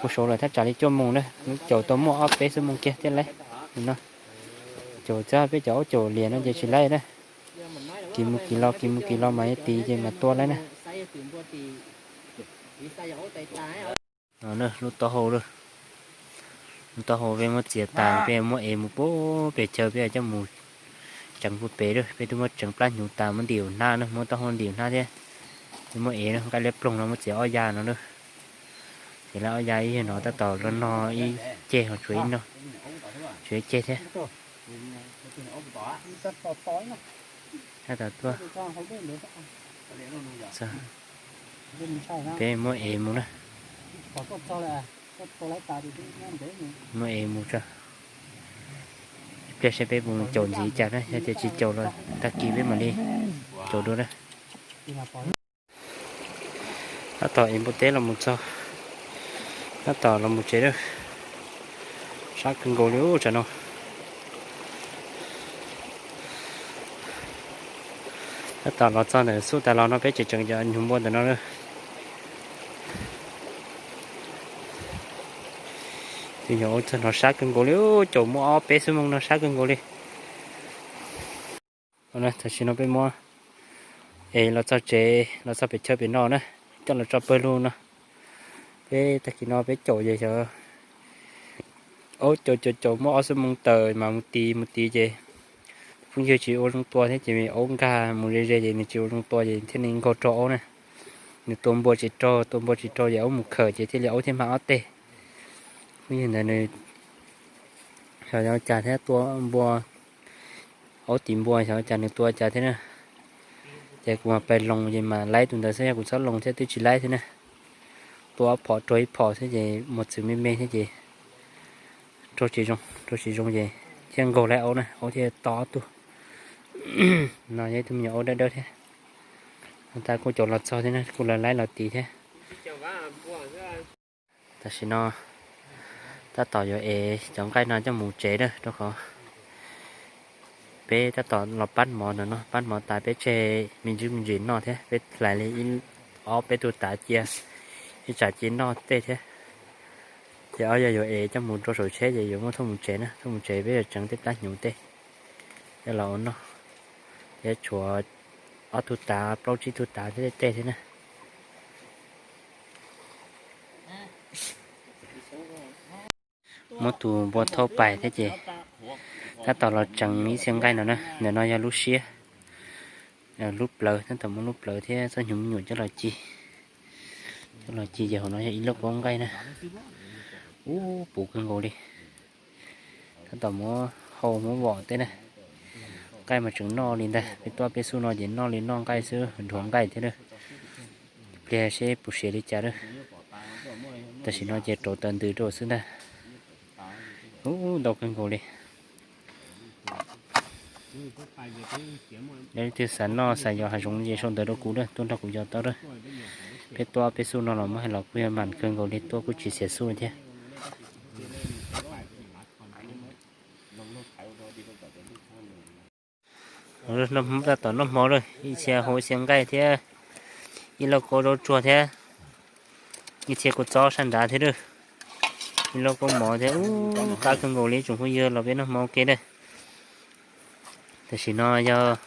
puag saud lawm thaj tsam li cuaj moos na, hnub caum tau muaj ob peb xuab moos kiag thiaj laib no. Caum txog peb cov aub caum liam no ces tsis laib na. Kis mus kis los kis mus kis los mas yuav tis ces mas tua laib na. No lub taub hau, lub taub hau peb muab txiav tas peb muab ev mus puag pem chaw peb coj mus tseev puag pem lawm. Peb twb muab tseev plab hnyuv tas muab ntim hnab na, muab taub hau ntim hnab thiab. Peb muab ev na, nqaij liab ploog no muab txiav ob ya no lawm. Ces lawv ob ya ib yam no tab tom los no ib ceg ho tshuav ib no, tshuav ib ceg thiab. Tab tom tuaj, peb muab ev mus na. Muab ev mus tso. Ib pliag seb peb puas caum ntxiv cas na, yog tias tsis caum los tag kis peb mam li caum dua na. Tab tom ev npua teb los mus txog, tab tom los mus tsev lawm. Sab kawg nkaus li ub tsam no. Tab tom los txog ntawm xub tas los no peb tseem tseem cov nyuag npua ntawm no lawm. Tus nyuag ub txog no sab kawg nkaus li, caum muaj ob peb xuab moos no sab kawg nkaus li. Tam sim no peb muab ev los txog tsev los txog pem chaw pem no na, coj los tso pawg lug no. Peb tag kis no peb caum ces xyov, aub caum caum caum muaj ob xuab moos tawm mas mus tis mus tis ces phooj ywg tsis ua zoo tua thiab ces aub nkag mus ze ze ces nws tsis ua zoo tua ces thiaj li nkaug raug aub na. Nws tua npua tsis raug, tua npua tsis raug ces aub mus khawm ces thiaj li aub thiaj mag ob teg. Phooj ywg ntawd nws xyov cas thiab tua npua, aub tis npua xyov cas nws tua cas thiab na. Ces kuv mas pais loos ces mas laib tus ntawd xwb, yog kuv txhob loos thiab twb tsis laib thiab na. Tua ob phom raug ib phom xwb ces mos txwv me me thiab ces raug tsis zoo, raug tsis zoo ces thiaj nkaug laib aub na, aub thiaj to ob tug. No yog ib tug me nyuam aub dawb dawb thiab. Tab kuj caum los txog thiab na, kuj laib los tis thiab. Tam sim no tab tom yuav ev cov nqaij no coj mus tsev na, rau qhov peb tab tom los pab mov ntawm no, pab mov tas peb tseg me ntsis me ntsis noj thiab, peb hlais li ob peb tug tav cia, ib tsam cia noj tej thiab. Ces ob yog yuav ev coj mus rau saum tsheb ces yuav muab thauj mus tsev na, thauj mus tsev peb yuav tseev tej plab hnyuv tej coj los ua noj, thiab tshuav ob tug tav plaub tsib tug tav tej tej thiab na. Muab tus npua thaub pais thiab ces tab tom los tseev ib txhia nqaij no na, ntawm no yog lub siab, lub plawv, tab tom muab lub plawv thiab txoj hnyuv me nyuam coj los ci, coj los ci ces hauv no yog ib lauj kaub nqaij na. Ub puv kawg nkaus li. Tab tom muab hau muab vom tej na. Nqaij mas tseem noj li ntag, peb tuaj peb xub no ces noj li noj nqaij xwb, dhuav nqaij thiab lawm. Pliag seb puas siav li cas lawm. Tam sim no ces rauv taws ntws rau xwb ntag. Ub ntau kawg nkaus li. Yog leej twg xav noj xav yos hav zoov ces sau ntawv rau kuv lawm, tuaj nrog kuv yos tau lawm. Peb tuaj peb xub no los muab hais los kuj yog mam kawg nkaus li, tuaj kuj tsis xiam xub thiab. Tab tom noj hmo lawm, ib txhia hau ib txhia nqaij thiab, ib lauj kaub zaub tsuag thiab, ib txhia kua txob sab nrad thiab lawm, ib lauj kaub mov thiab. Ub qab kawg nkaus li tsoom phooj ywg, los peb noj hmo ua ke lawm. Tam sim no yog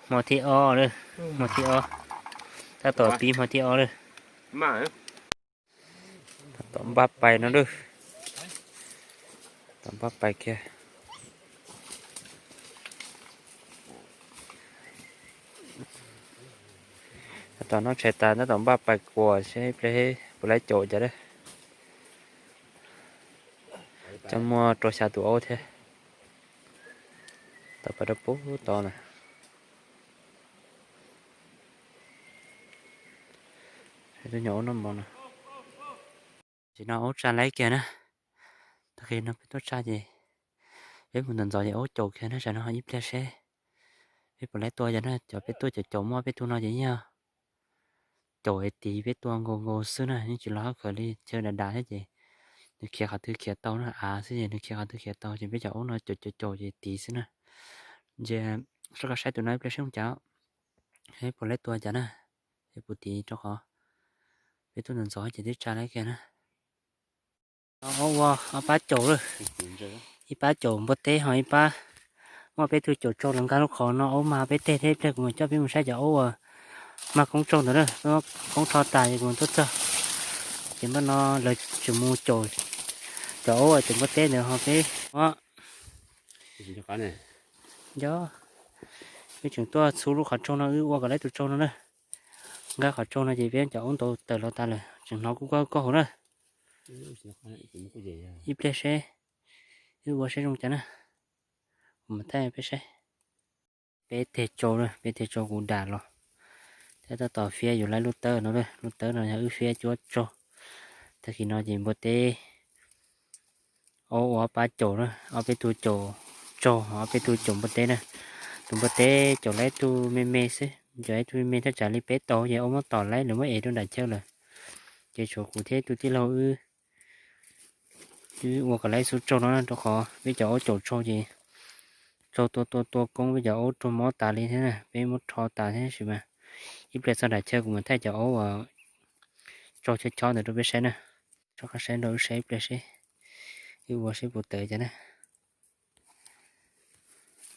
hmo thib ob lawm, hmo thib ob, tab tom pib hmo thib ob lawm. Tab tom npaj pais no lawm, tab tom npaj pais kiag. Tab tom noj tshais tas tab tom npaj pais kuam seb pliag Puas laib caum cas, coj muaj rau xya tus aub thiab. Tau pas rau pub tod na. Tus nyuam aub noj mov no. Tam sim no aub tsa laib kiag na. Tag kis no peb tuaj tsa ces peb mus ntxov ntxov ces aub caum kiag na, tam no ib pliag seb peb puas laib tua cas na. Cov peb tuaj caum caum muaj peb tug no ces yog caum es tiv peb tua nkaus nkaus xwb na, yeej tsis los hab khawv li, chaw dav dav thiab ces nws khiav qhov twg khiav tau na, av xwb ces nws khiav qhov twg khiav tau ces peb cov aub no caum caum caum ces tiv xwb na. Ces soj qab saib tus no ib pliag seb zoo cas, peb puas laib tua cas na, peb puas tiv rau qhov peb tuaj ntxov ntxov ces twb tsa laib kiag na. Aub ua ob pab caum lawm, ib pab caum npua teb ho ib pab muaj peb tug caum tsaug los nkag lub qhov no, aub mag peb teg thiab. Ib pliag kuv mam coj peb mus saib cov aub uas mag koob tsaug ntawd na, koob rho tas ces kuv mam tuaj txog. Ces npaj no lawv tseem mus caum cov aub uas caum npua teb ntawd ho peb, o, nco, peb tseem tuaj txhub lub qhov tsaug no, wb ua kom laib tus tsaug no na. Nkag qhov tsaug no ces peb cov aub ntau tawm los tas lawm, tseem hnov kuj koj koj hauv na. Ib pliag seb wb ua seb zoo cas na. Kuv mam thaij peb saib. Peb teg tsaug, peb teg tsaug kuv dam los thiab tab tom fiab yuav laib lub tawb no. Lub tawb no yog wb fiab cuab tsaug. Tag kis no ces npua teb aub ua ob pab caum na, ob peb tug caum tsaug, ob peb tug caum npua teb na. Tus npua teb caum laib tug me me xwb, caum laib tug me me thiaj tsam li peb tau ces aub muab tom laib lawv muab ev rau nram chaw lawm. Ces tshuav kuv thiab tus tij laug wb ua kom laib xub tsaug no rau qhov peb cov aub caum tsaug ces tsaug tua tua tua koob peb cov aub raug mob tas li thiab na, peb muab rho tas thiab sis mas ib pliag txog nram chaw kuv mam thaij cov aub uas tsaug chob chob ntawd rau peb saib na. Soj qab saib nrog wb saib ib pliag seb wb ua seb puas tawv cas na.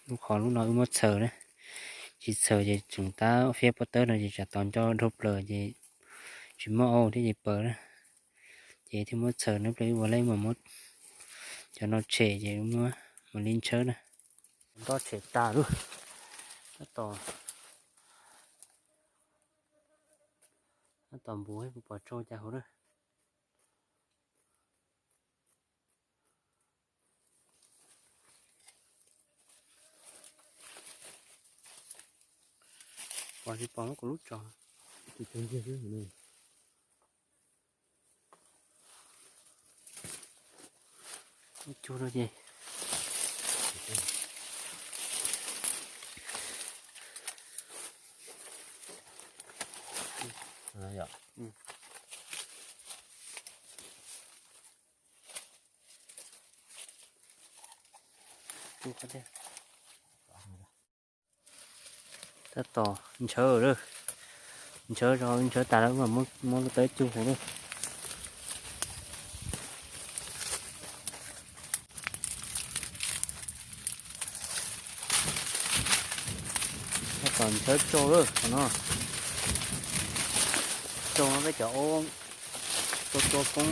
Lub qhov lub no wb muab txhaws na, tsis txhaws ces tseem tab fiab pob tawb no ces tsam tos nco dhau plaws ces tsis muaj aub thiab ces paws na. Ces thiaj muab txhaws na, ib pliag wb ua laib mam muab cov no tshem ces wb muab mam li ntshawb na. Nto tshem tas lawm, tab tom npus puas pom tsaug cas hauv na. Pom tsis pom muab kuv lub tso. Cug no ces tab tom ntshawv lawm, ntshawv zog ntshawv tas lawm mas muab lub tawb cug hauv lawm. Tab tom ntshawv tsaug lawm qhov no. Tsaug no peb cov aub tua tua koob,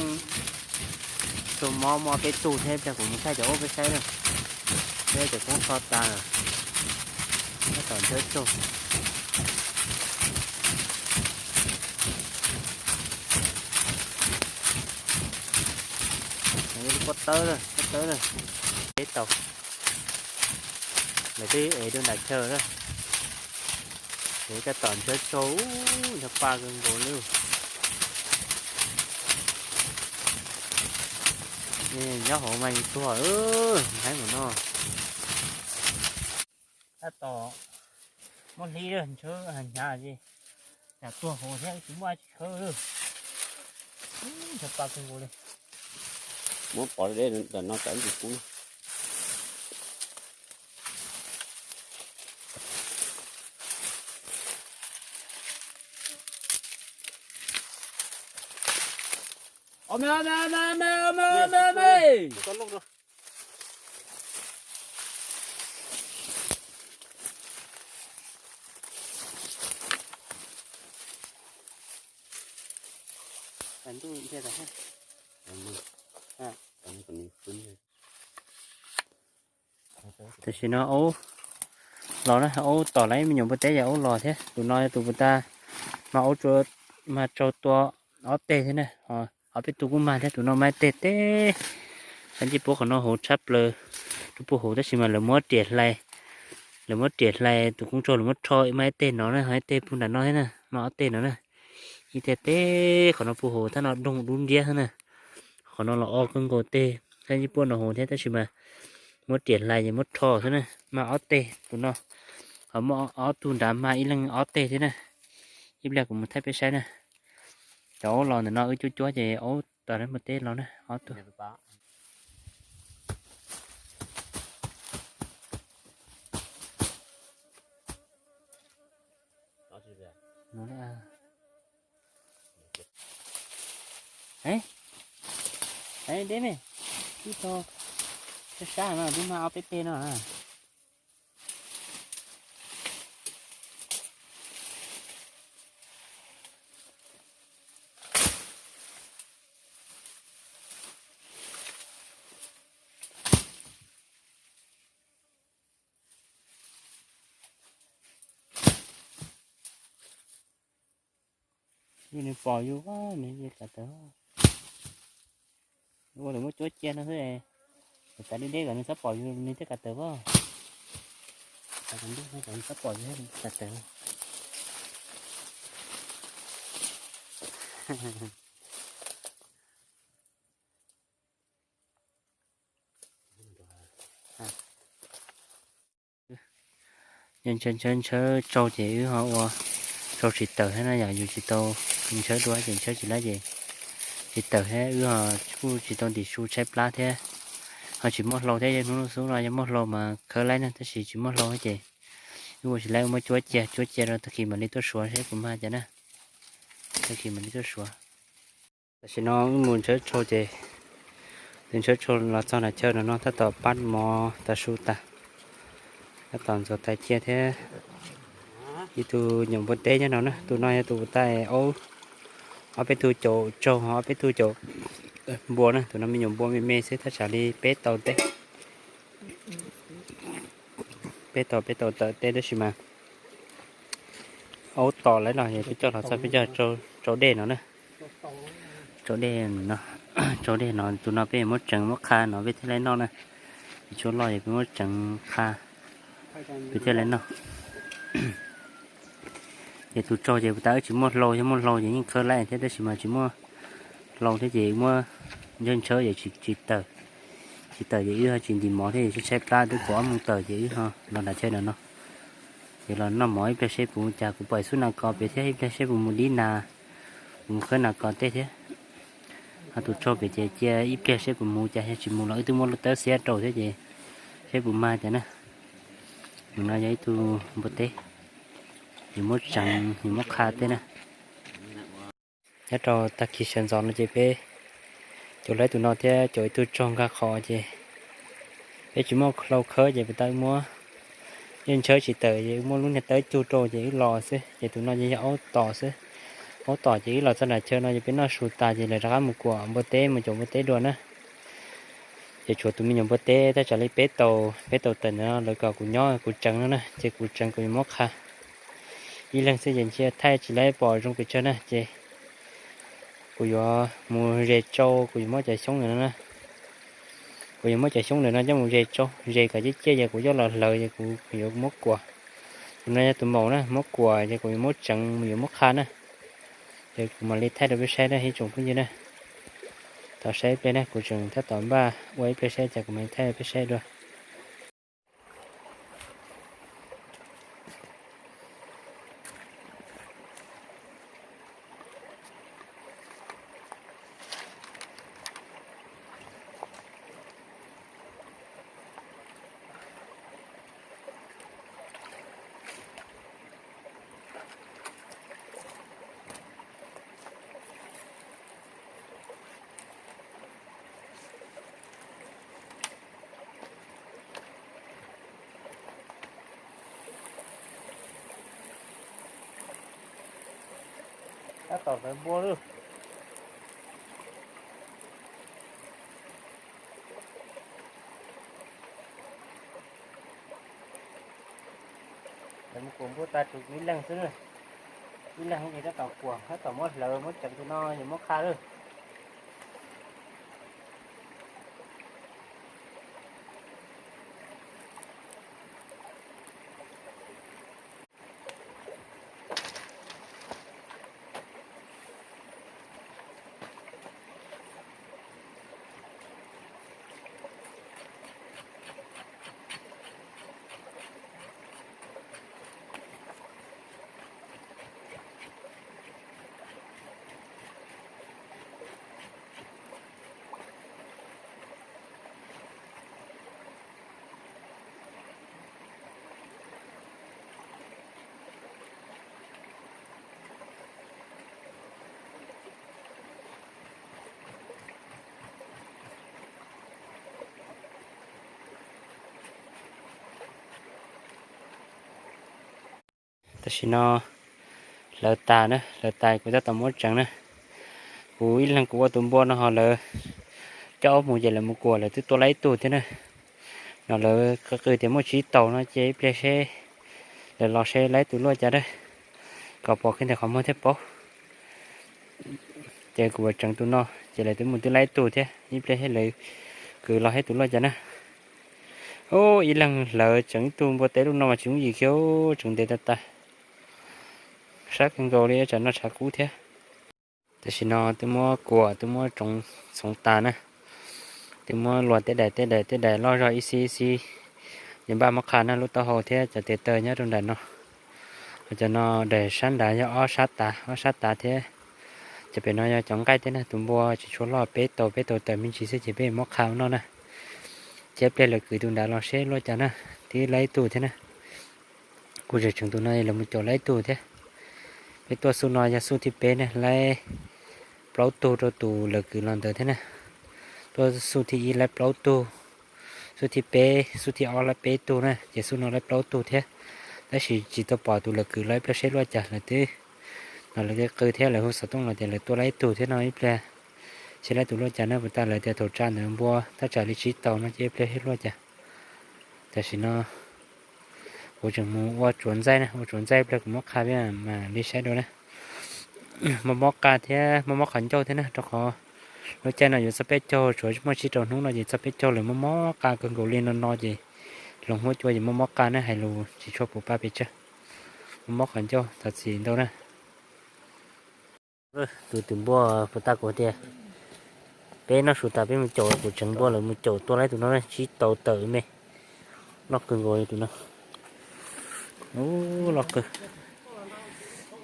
tua mob muaj peb tug thiab, ib pliag kuv mus thaij cov aub peb saib na. Peb cov koob tso tas lawm, tab tom ntshawv tsaug. Lub pob tawb, pob tawb, peb tau, lawv twb ev rau nram chaw lawm. Ces tab tom ntshawv tsaug, ntshawv pa kawg nkaus li. Nyob hauv mas tuag, nyob hauv no. Tab tom muab hlib lawm, ntshawv hnyav ces, cas tuag hauv thiab tsis muaj dab tsi khawb lawm. Ntshawv pa kawg nkaus li. Muab pov deb ntawm no tsam ntsis kub. Tam sim no aub los na, aub tom lawv me nyuam npua teb ces aub los thiab. Tus no yog tus puas tas mas aub tsuas mas tsaug tua ob teg thiab na. Ob peb tug kuj mag thiab, tus no mas ib teg teb. Xav ntsej puab qhov no huv tshaj plaws, tub puj huv tab sis mas lawv muab riam hlais, lawv muab riam hlais tus koob tsaug lawv muab rho mas ib teg no na, ho ib teg puag nram no thiab na, mas ob teg no na. Ib teg teb qhov no puj huv, thaj no doog dub nriab thiab na. Qhov no los ob kawg nkaus teg, xav ntsej puab no huv thiab tab sis mas muab riam hlais ces muab rho xwb na, mas ob teg tus no. Ho muaj ob tug nrad mas ib leeg ob teg thiab na. Ib pliag kuv mus thaij peb saib na. Cov aub los ntawm no wb cuab cuab ces aub tau muaj teb los na ob tug. Deb me, ib tug sab sab no twb mag ob peb teg no. Yus nws pom yus, nws yeej kam tawm. Ua lawv muab cuab cia no xwb, lawv xav deb deb kom nws txhob pom yus nws thiaj kam tawm pob. Kom nws txhob pom yus thiaj kam tawm. Yog ntshaw ntshaw ntshaw tsaug ces wb ho ua tsaug tsis tawm thiab na, yog yus tsis tau ntshaw dua ces ntshaw tsis laib ces tsis tawm thiab, wb ho kuj tsis tau ntim su tshaib plab thiab. Ho tsis muaj hlau thiab, yog hnub xub no yog muaj hlau mas khawb laib na, tab sis tsis muaj hlau ces wb ua tsis laib, wb muab cuab cia, cuab cia rau tag kis mam li tuaj suav seb puas mag cas na. Tag kis mam li tuaj suav. Tam sim no wb mus ntshaw tsaug ces, tus ntshaw tsaug los txog nram chaw no no tab tom pab mov tas su tas, tab tom ntxuav tais cia thiab. Ib tug nyuam npua teb nyob no na, tus no yog tus tais aub, ob peb tug caum tsaug, ob peb tug caum npua na, tus no me nyuam npua me me xwb, thaj tsam li peb tau teb, peb tau peb tau tawm teb tab sis mas aub tom lawv los es peb coj los txog peb coj rau dej no na. Rau dej no, rau dej no, tus no peb muab tseev muab qha no peb thiaj li noj na. Tsis tshua loj es peb muab tseev qha peb thiaj li noj. Ces tus tsaug ces puas tas wb tsis muaj hlau, yog muaj hlau ces yeej khawb laib thiab, tab sis mas tsis muaj hlau thiab ces muab ntshaw ntshaw ces tsis tawm. Tsis tawm ces wb ho tsis ntim mov thiab, tshaib tshaib plab twb kaum ob moos tawm ces wb ho los nram chaw no no. Ces los noj mov ib pliag seb puas mus cas, kuv pom xub nas kos pem thiab, ib pliag seb puas mus dib nas, mus khawb nas kos tej thiab. Ho tus tsaug pem ces cia ib pliag seb puas mus cas, yog tsis mus los wb twb muab lub tawb xiab rau thiab ces seb puas mag cas na. Tus no yog ib tug npua teb, yus muab tseev yus muab qha tej na. Nyob rau tag kis sawv ntxov no ces peb caum laib tus no thiab caum ib tug tsaug nkag qhov ces peb tsis muaj hlau khawb ces puas tas wb muab, yeej ntshaw tsis tawm ces wb muab lub niag tawb cug rau ces wb los xwb. Ces tus no ces yog aub tom xwb. Aub tom ces wb los txog nram chaw no ces peb noj su tas ces lawv rov qab mus kuam npua teb, mus caum npua teb dua na. Ces tshuav tus me nyuam npua teb thaj tsam li peb tau, peb tau tawm ntawd no, lawv kom kuv nyob kuv tseev no na, ces kuv tseev kuv yuav muab qha. Ib leeg xwb ces ntsia thaij tsis laib pom zoo pes tsawg na, ces kuv yuav mus zes tsau, kuv yuav muab cov xyoob ntawm no na. Kuv yuav muab cov xyoob ntawm no coj mus zes tsau, zes kom ciaj ciaj ces kuv coj los hlawv ces kuv yuav muab kuam. Tus no yog tus maum na, muab kuam ces kuv yuav muab tseev, yuav muab qha na. Ces kuv mam li thaij rau peb saib na ib tsoom phooj ywg na. Tos saib ib pliag na, kuv tseem tab tom npaj ua ib pliag saib ces kuv mam li thaij rau peb saib dua. Tab tom tawv npua lawm. Lawv mus kuam npua tas tshuav kuv ib leeg xwb na. Ib leeg ces tab tom kuam, tab tom muab hlawv muab tseev tus no yuav muab qha lawm. Tam sim no hlawv tas na, hlawv tas kuv tab tom muab tseev na. Kuv ib leeg kuv ua tus npua no ho lawv coj mus ces lawv mus kuam lawv twb tua laib ib tug thiab na. No lawv qw qw tias muaj tsib taus no ces ib pliag seb lawv los seb laib tus luaj cas na, kom pom kiag ntawm qhov muag thiaj paub. Ces kuv tseev tus no ces lawv twb mus twb laib tus thiab, ib pliag seb lawv kwv los seb tus luaj cas na. Ub, ib leeg hlawv tseev ib tug npua teb lub no mas tsis yooj yim kiag, tseev ntev tas tas. Sab kawg nkaus li, tsam no tshav kub thiab. Tam sim no twb muab kuam twb muab tsoov txhoov tas na, twb muab luas tej daim tej daim tej daim loj zog ib xib ib xib, ces npaj muab qha na. Lub taub hau thiab cov tes taw nyob rau nram no. Ho cov no daim sab nrad yog ob sab tav, ob sab tav thiab. Cov pem no yog cov nqaij thiab na, tus npua tsis tshua loj, peb tau peb tau tawm me ntsis xwb ces peb muab qha ua noj na. Ces ib pliag lawv kwv tus nrad los seb luaj cas na, twb laib ib tug thiab na. Kuv tseem tseev tus no lawv mus caum laib ib tug thiab. Peb tuaj xuj no yog xuj thib peb na, laib plaub tug rau tus lawv kwv los ntawd thiab na. Tuaj xuj thib ib laib plaub tug, xuj thib peb, xuj thib ob laib peb tug na, ces xuj no laib plaub tug thiab. Tab sis tsis tau pom tus lawv kwv los, ib pliag seb luaj cas. Lawv twb, no lawv twb qw thiab lawv hu xov tooj los tias lawv tua laib ib tug thiab no, ib pliag seb laib tus luaj cas na. Puas tas lawv tias thaum tsa ntawd npua thaj tsam li tsib taus no ces ib pliag seb luaj cas. Tam sim no kuv tseem mus ua tsuav ntxaij na, ua tsuav ntxaij ib pliag kuv muab qha peb mam li saib dua na. Muab mob qa thiab muab mob qhov ncauj thiab na, rau qhov lub caij no yuav txog peb caug, tsuav muaj tsib rau hnub no ces txog peb caug lawm, muab mob qa kawg nkaus li no no ces hloov huab cua ces muab mob qa na, hais lus tsis tshua puv pa pes tsawg. Muab mob qhov ncauj, thov txim ntau na. Tus twm npua puas tas kuv tias peb noj su tas peb mus caum, kuv tseev npua lawv mus caum tua laib tus no na, tsib tau tawm me. Loj kawg nkaus li tus no. Ub, loj kawg.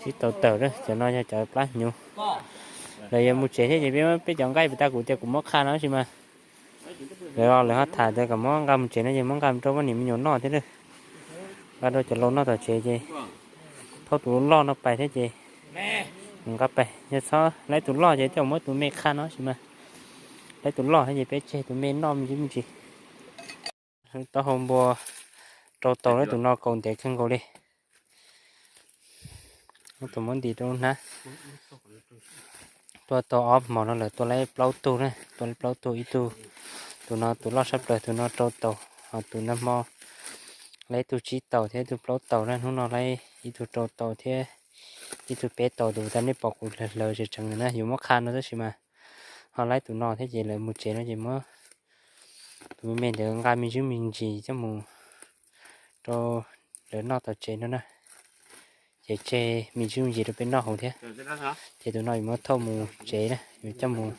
Tsib tau tawm na, cov no yog cov plab hnyuv. Lawv yuav mus tsev thiab ces peb, peb cov nqaij puas tas kuv tias kuv muab qha no tab sis mas lawv, lawv ho tham tias kom muab nqa mus tsev no ces muab nqa rau poj niam me nyuam noj thiab lawm. Nqa rau cov laus noj tom tsev ces thauj tus loj no pais thiab ces mus nqa pais. Yog txhob laib tus loj ces coj muab tus me qha no tab sis mas laib tus loj thiab ces peb tseg tus me noj me ntsis me ntsis. Taub hau npua rau tau lawm, tus no kaus ntev kawg nkaus li. Tus muab ntim rau hnab. Tua tau ob hmo no lawm tua laib plaub tug na, tua laib plaub tug, ib tug, tus no tus loj sab plaws, tus no rau tau, ho tus nag hmo laib ib tug tsib tau thiab ib tug plaub tau na, hnub no laib ib tug rau tau thiab ib tug peb tau. Tus tas nej pom kuv hlawv tseev tseev ntawd na yuav muab qha no tab sis mas ho laib tus no thiab ces lawv mus tsev no ces muab tus me me ntawd nqa me ntsis me ntsis coj mus rau lawv noj tom tsev no na. Ces tseg me ntsis me ntsis rau peb noj hauv thiab. Ces tus no yuav muab thauj mus tsev na, yuav coj mus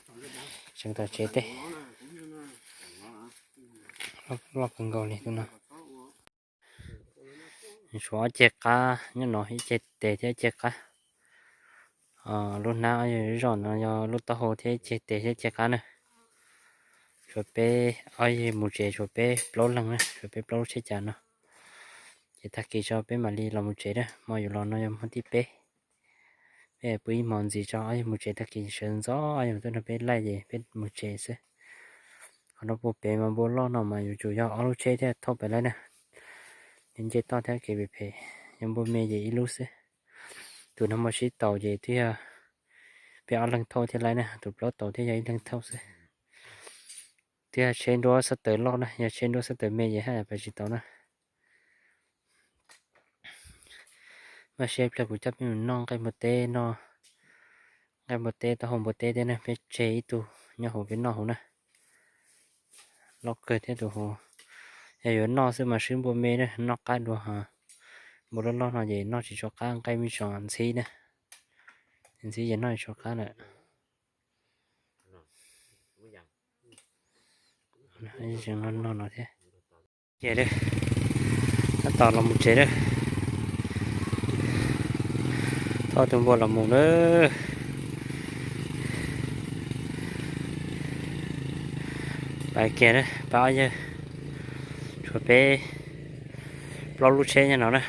tseev tom tsev tej. Loj kawg nkaus li tus no. Tshuav ob ceg qab nyob no, ib ceg tes thiab ib ceg qab. Lub hnab ob yog zom no yog lub taub hau thiab ib ceg tes thiab ib ceg qab na. Tshuav peb, ob yog mus tsev tshuav peb plaub leeg na, tshuav peb plaub lub tsheb cas no. Ces tag kis tso peb mam li los mus tsev na, hmo yuav los no yog hmo thib peb. Peb pw ib hmo ntxiv tso, ob yog mus tsev, tag kis sawv ntxov ob yog tuaj nrog peb laij ces peb mus tsev xwb. Qhov no puag pem mas npua loj no mas yuav tsum yog ob lub tsheb thiaj thauj pais laij na. Nws nce toj thiab kev phem phem, yog npua me ces ib lub xwb. Tus nag hmo tsib taus ces twb yog peb ob leeg thauj thiaj laij na, tus plaub taus thiaj yog ib leeg thauj xwb. Twb yog tsheb nruab xab taws loj na, yog tsheb nruab xab taws me ces haj yam pais tsis tau na. Mas seb pliag kuv coj peb mus noj nqaij npua teb no, nqaij npua teb, taub hau npua teb thiab na, peb tseg ib tug nyob hauv peb noj hauv na. Loj kawg thiab tus hauv. Yog yuav noj xwb mas swb npua me na, noj qab dua. Npua loj loj no ces noj tsis tshua qab, nqaij me tsoom ntxhib na, ntxhib ces noj tsis tshua qab lawm. Tseem noj no thiab. Tab tom los mus tsev lawm. Thauj tus npua los mus lawm. Pab kiag, pab ob yawg, tshuav peb plaub lub tsheb nyob no na.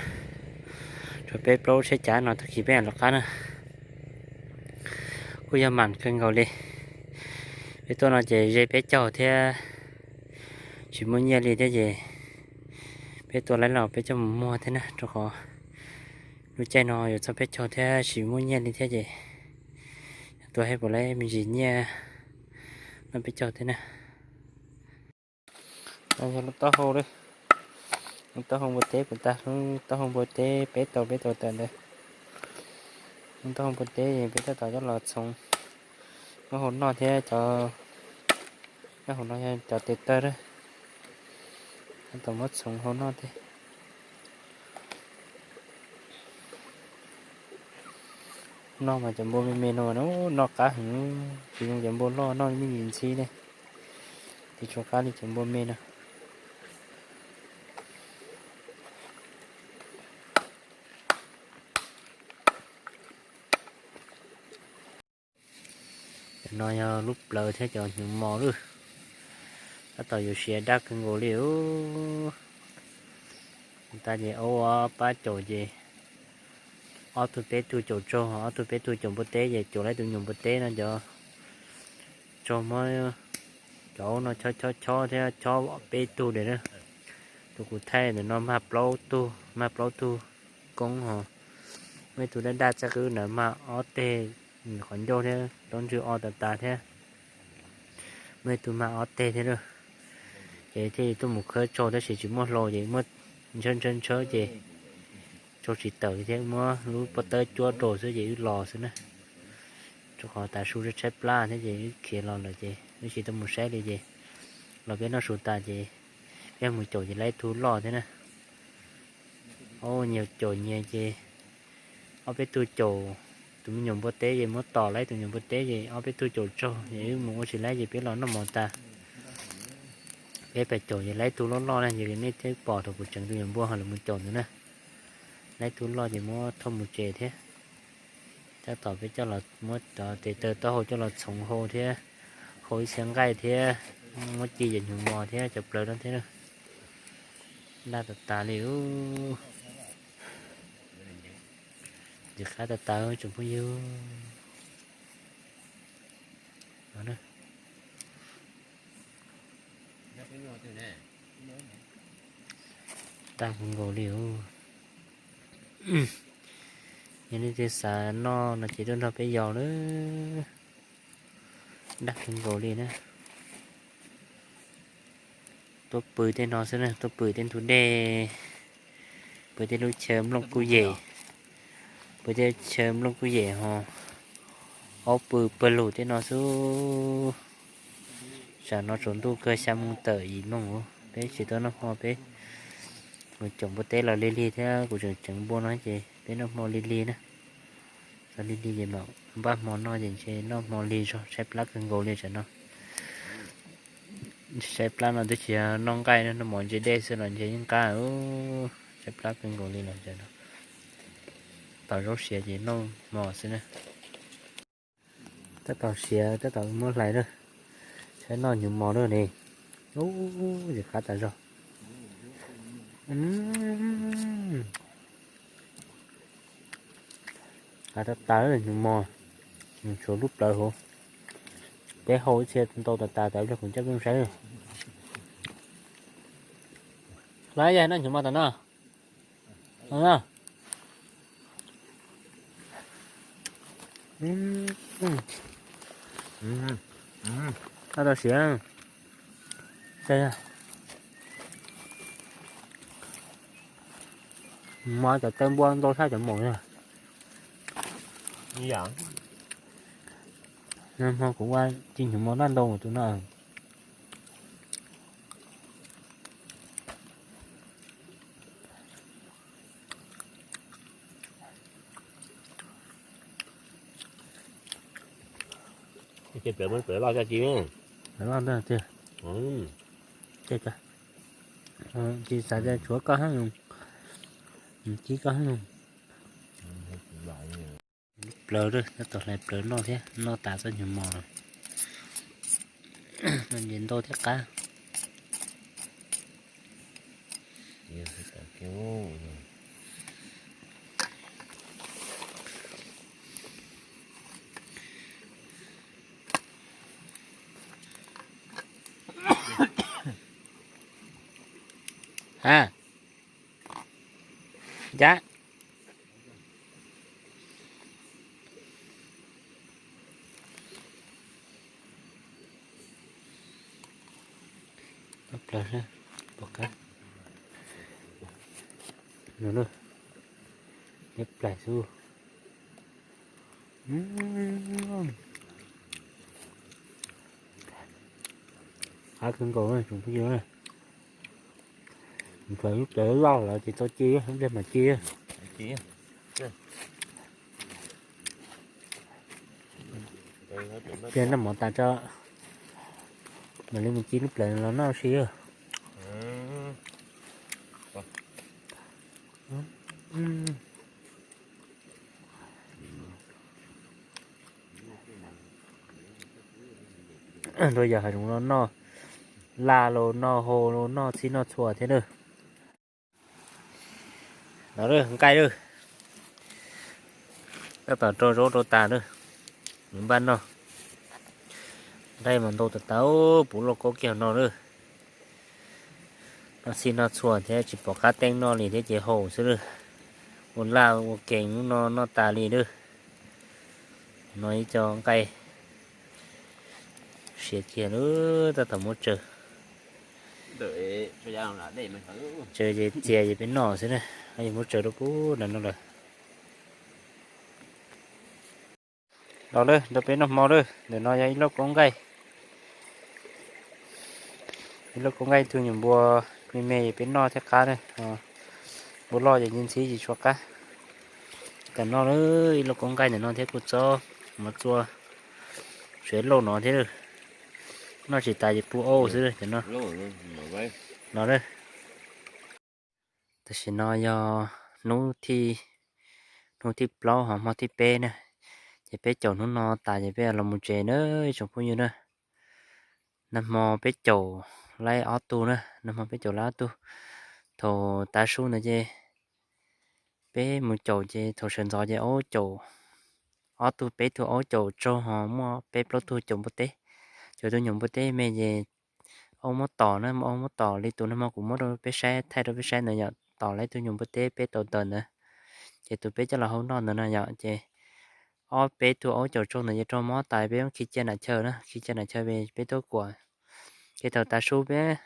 Tshuav peb plaub lub tsheb cav no, tag kis peb mam lawv qab na. Kuj yog mam kawg nkaus li. Peb tuaj no ces ze peb caug thiab tsis muaj nyiaj li thiab ces peb tua laib los peb coj mus muag thiab na, rau qhov lub caij no yuav txog peb caug thiab tsis muaj nyiaj li thiab ces tua thiaj puas laib me ntsis nyiaj noj peb caug thiab na. Yog lub taub hau, lub taub hau npua teb puas tag, lub taub hau npua teb peb tau peb tau tawm ntawd. Lub taub hau npua teb peb tab tom coj los txhoov. Muab hau noj thiab cov, nyob hauv no yog cov tes taw lawm, tab tom muab txhoov hau noj thiab. Noj mas cov npua me me no noj qab heev, tsis zoo cov npua loj noj me ntsis ntxhib ne, tsis tshua qab li cov npua me no. Cov no yog lub plawv thiab cov hnyuv mos lawm. Tab tom yuav siav daj kawg nkaus li. Tab ces ob pab caum ces ob tug peb tug caum tsaug, ob tug peb tug caum npua teb ces caum laib tus nyuam npua teb no cov tsaug muab cov aub no chob chob chob thiab chob peb tug li na. Tus kuv thaij ntawm no mag plaub tug, mag plaub tug koob ho, muaj ib tug daj daj txaj qwb ntawd mag ob teg qhov ncauj thiab taub ntswg o tas tas thiab. Muaj ib tug mag ob teg thiab lawm. Ces thiaj tuaj mus khawb tsaug tab sis tsis muaj hlau ces muab ntshawb ntshawb ntshawb ces tsaug tsis tawm li thiab, muab lub pob tawb cuab rau xwb ces wb los xwb na. Rau qhov tav su tshaib plab thiab ces wb khiav los lawm ces wb tsis tau mus saib li ces los peb noj su tas ces peb mus caum ces laib tug loj thiab na. Ob nyias caum nyias ces ob peb tug caum tus me nyuam npua teb ces muab tom laib tus nyuam npua teb ces ob peb tug caum tsaug ces wb mus ua tsis laib ces peb los noj mov tas. Peb pais caum ces laib tug loj loj na, ces nej twb pom thaum kuv tseev tus nyuam npua ho lawv mus caum ntawd na. Laib tug loj ces muab thauj mus tsev thiab. Tab tom peb coj los muab cov tes taw taub hau coj los txhoov hau thiab, hau ib txhia nqaij thiab, muab ci cov hnyuv mos thiab cov plawv no thiab. Daj tas tas li. Ntxim qab tas tas tsoom phooj ywg. Daj kawg nkaus li. Yog leej twg xav noj no ces tuaj nrog peb yos lawm. Daj kawg nkaus li na. Tuaj pw tej no xwb na, tuaj pw tej ntug dej, pw tej lub chaw nplooj kuj yem, pw tej chaw nplooj kuj yem ho, aub pw pawg lug tej no xwb. Tsam no tsaus ntuj kawg, xya moo tawm yim moo, peb tsis tau noj hmo, peb mus caum npua teb los lig lig thiab kuv tseem tseev npua no ces peb noj hmo lig lig na. Los lig lig ces mam npaj hmo noj ces ntshe noj hmo lig zog, tshaib plab kawg nkaus li tsam no. Tshaib plab no twb tsis yog noj nqaij, noj mov ntse dej xwb los ntshe yeej qab. Tshaib plab kawg nkaus li los tsam no. Tos zaub siav ces noj hmo xwb na. Tab tom siav tab tom muab hlais lawm, saib noj hnyuv mos lawm ne. Ub, ntxim qab tas zog. Qab tas tas hnyuv mos, tshuav lub plawv hauv. Peb hau ib txhia ntau tas tas tas ib pliag kuv coj peb saib. Los yog noj hnyuv mos tom no. Tab tau siav. Saib, Muab cov tawb npua ntau tshaj cov maum na. Hmo kuv ua tsis nyuag mov noj ntau tus no. Ces plaws muab plaws loj tso ci. Plaws loj ntag tiag. Ces tsis xav tias tshuav koj heev, ci koj heev. Plaws, tab tom hlais plaws noj thiab, noj tas txoj nyuag mos los. Noj ntau thiab qab. Ha, ya. Pos kab no, neb plaim xwb. Qab kawg nkaus tsoom phooj ywg. Thaum lub plaws loj lawm ces tau ci, ib pliag mam ci. Ib pliag noj mov tas tso mam li mus ci lub plaws los noj si. Ntau yam hav zoov los noj, laj los noj, hau los noj, txhij noj txhua thiab na. Los nqaij lawm, tab tom rau zaub rau tas na, nws npaj noj. Nqaij mas ntau tas tas, puv loj kaub kiag no na. Noj txhij noj txhua thiab tsis pom qab teeb noj li thiab ces haus xwb lawm. Ua laj ua kees hnub no noj tas li lawm. No ib co nqaij siav kiag lawm, tab tom muab tsaws. Tsaws ces txias ces peb noj xwb na, muab tsaws rau pub nram no lawm. Los lawm, nrog peb noj hmo lawm. Ntawm no yog ib lauj kaub nqaij. Ib lauj kaub nqaij tug nyuam npua me me es peb noj thiab qab na. Npua loj ces ntxhib tsis tshua qab. Tam noj lawm ib lauj kaub nqaij ntawm no thiab kuj txob mov txua, suav lauj no thiab. Noj tsis tas ces pub aub xwb tam no. Los lawm. Tam sim no yog hnub thib, hnub thib plaub hos hmo thib peb na. Ces peb caum hnub no tas ces peb los mus tsev na tsoom phooj ywg na. Nag hmo peb caum laib ob tug na, nag hmo peb caum laib ob tug. Thaum tav su ntawd ces peb mus caum ces thaum sawv ntxov ces aub caum ob tug, peb tug aub caum tsaug hos muaj peb plaub tug caum npua teb. Caum tug nyuam npua teb me ces aub muab tom na, aub muab tom li tus nag hmo kuv muab rau peb saib, thaij rau peb saib ntawd yom, tom laib tug nyuam npua teb peb tau tawm ntawd. Ces tus peb coj los hau noj ntawd no yom, ces ob peb tug aub caum tsaug ntawd ces raug mob tas peb khi cia nam chaw na, khi cia nam chaw peb tuaj kuam. Ces thaum tav su peb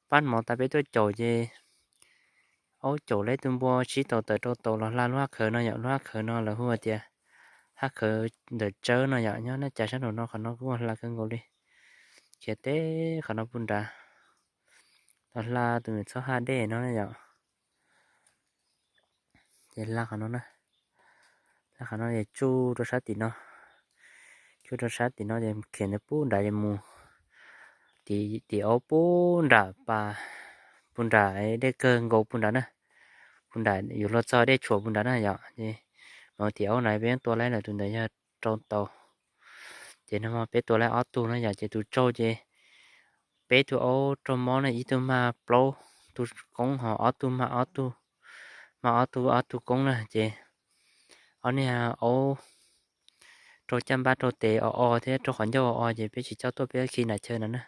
pab mov tas peb tuaj caum ces aub caum laib tug npua sib tau tawm rau tau los hla lub hab khawv no yom, lub hab khawv no lawv hu tias hab khawv ntawm tsawb no yom, nyob nej cas sab nraum no qhov no kuj hla kawg nkaus li. Khiav teb qhov no pug nrad, los hla tus txhob haj dej no yom. Ces hla qhov no na, hla qhov no es tsuj rau sab tim no, tsuj rau sab tim no ces khiav ntawd pug nrad es mus tim aub pug nram pas, pug nram dej kawg nkaus pug nrad na, pug nram yuav luag txog dej tshuam pug nrad na yom. Ces mas tim aub na peb yeej tua laib lawm, tus ntawd yog rau tau. Ces nag hmo peb tua laib ob tug no yom, ces tus tsaug ces peb tug aub raug mob na, ib tug mag plaub tug koob hos ob tug mag ob tug, mag ob tug ob tug koob na. Ces ob niag aub raug caj npab raug tes o o thiab raug qhov ncauj o o ces peb tsis coj tuaj, peb khi nam chaw no na.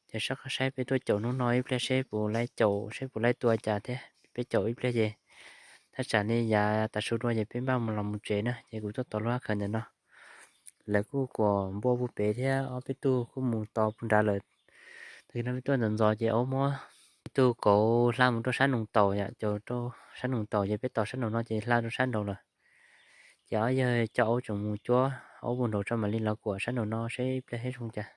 Ces sab qab saib peb tuaj caum hnub no ib pliag seb puas laib caum, seb puas laib tua cas thiab. Peb caum ib pliag ces thaj tsam li yav tav su dua ces peb npaj mus los mus tsev na. Ces kuv tuaj tos lub hab khawv ntawm no, lawv kuj kuam npua puag pem thiab, ob peb tug kuj mus tos puag nrad lawm. Tag kis no peb tuaj ntxov ntxov ces aub muab tug kauv hla mus rau sab noog taus yom, caum rau sab noog taus ces peb tos sab nraum no ces hla rau sab nraud lawm. Ces ob yawg coj aub tseem mus cuab aub puag nraud tso mam li los kuam sab nraum no seb ib pliag seb zoo cas.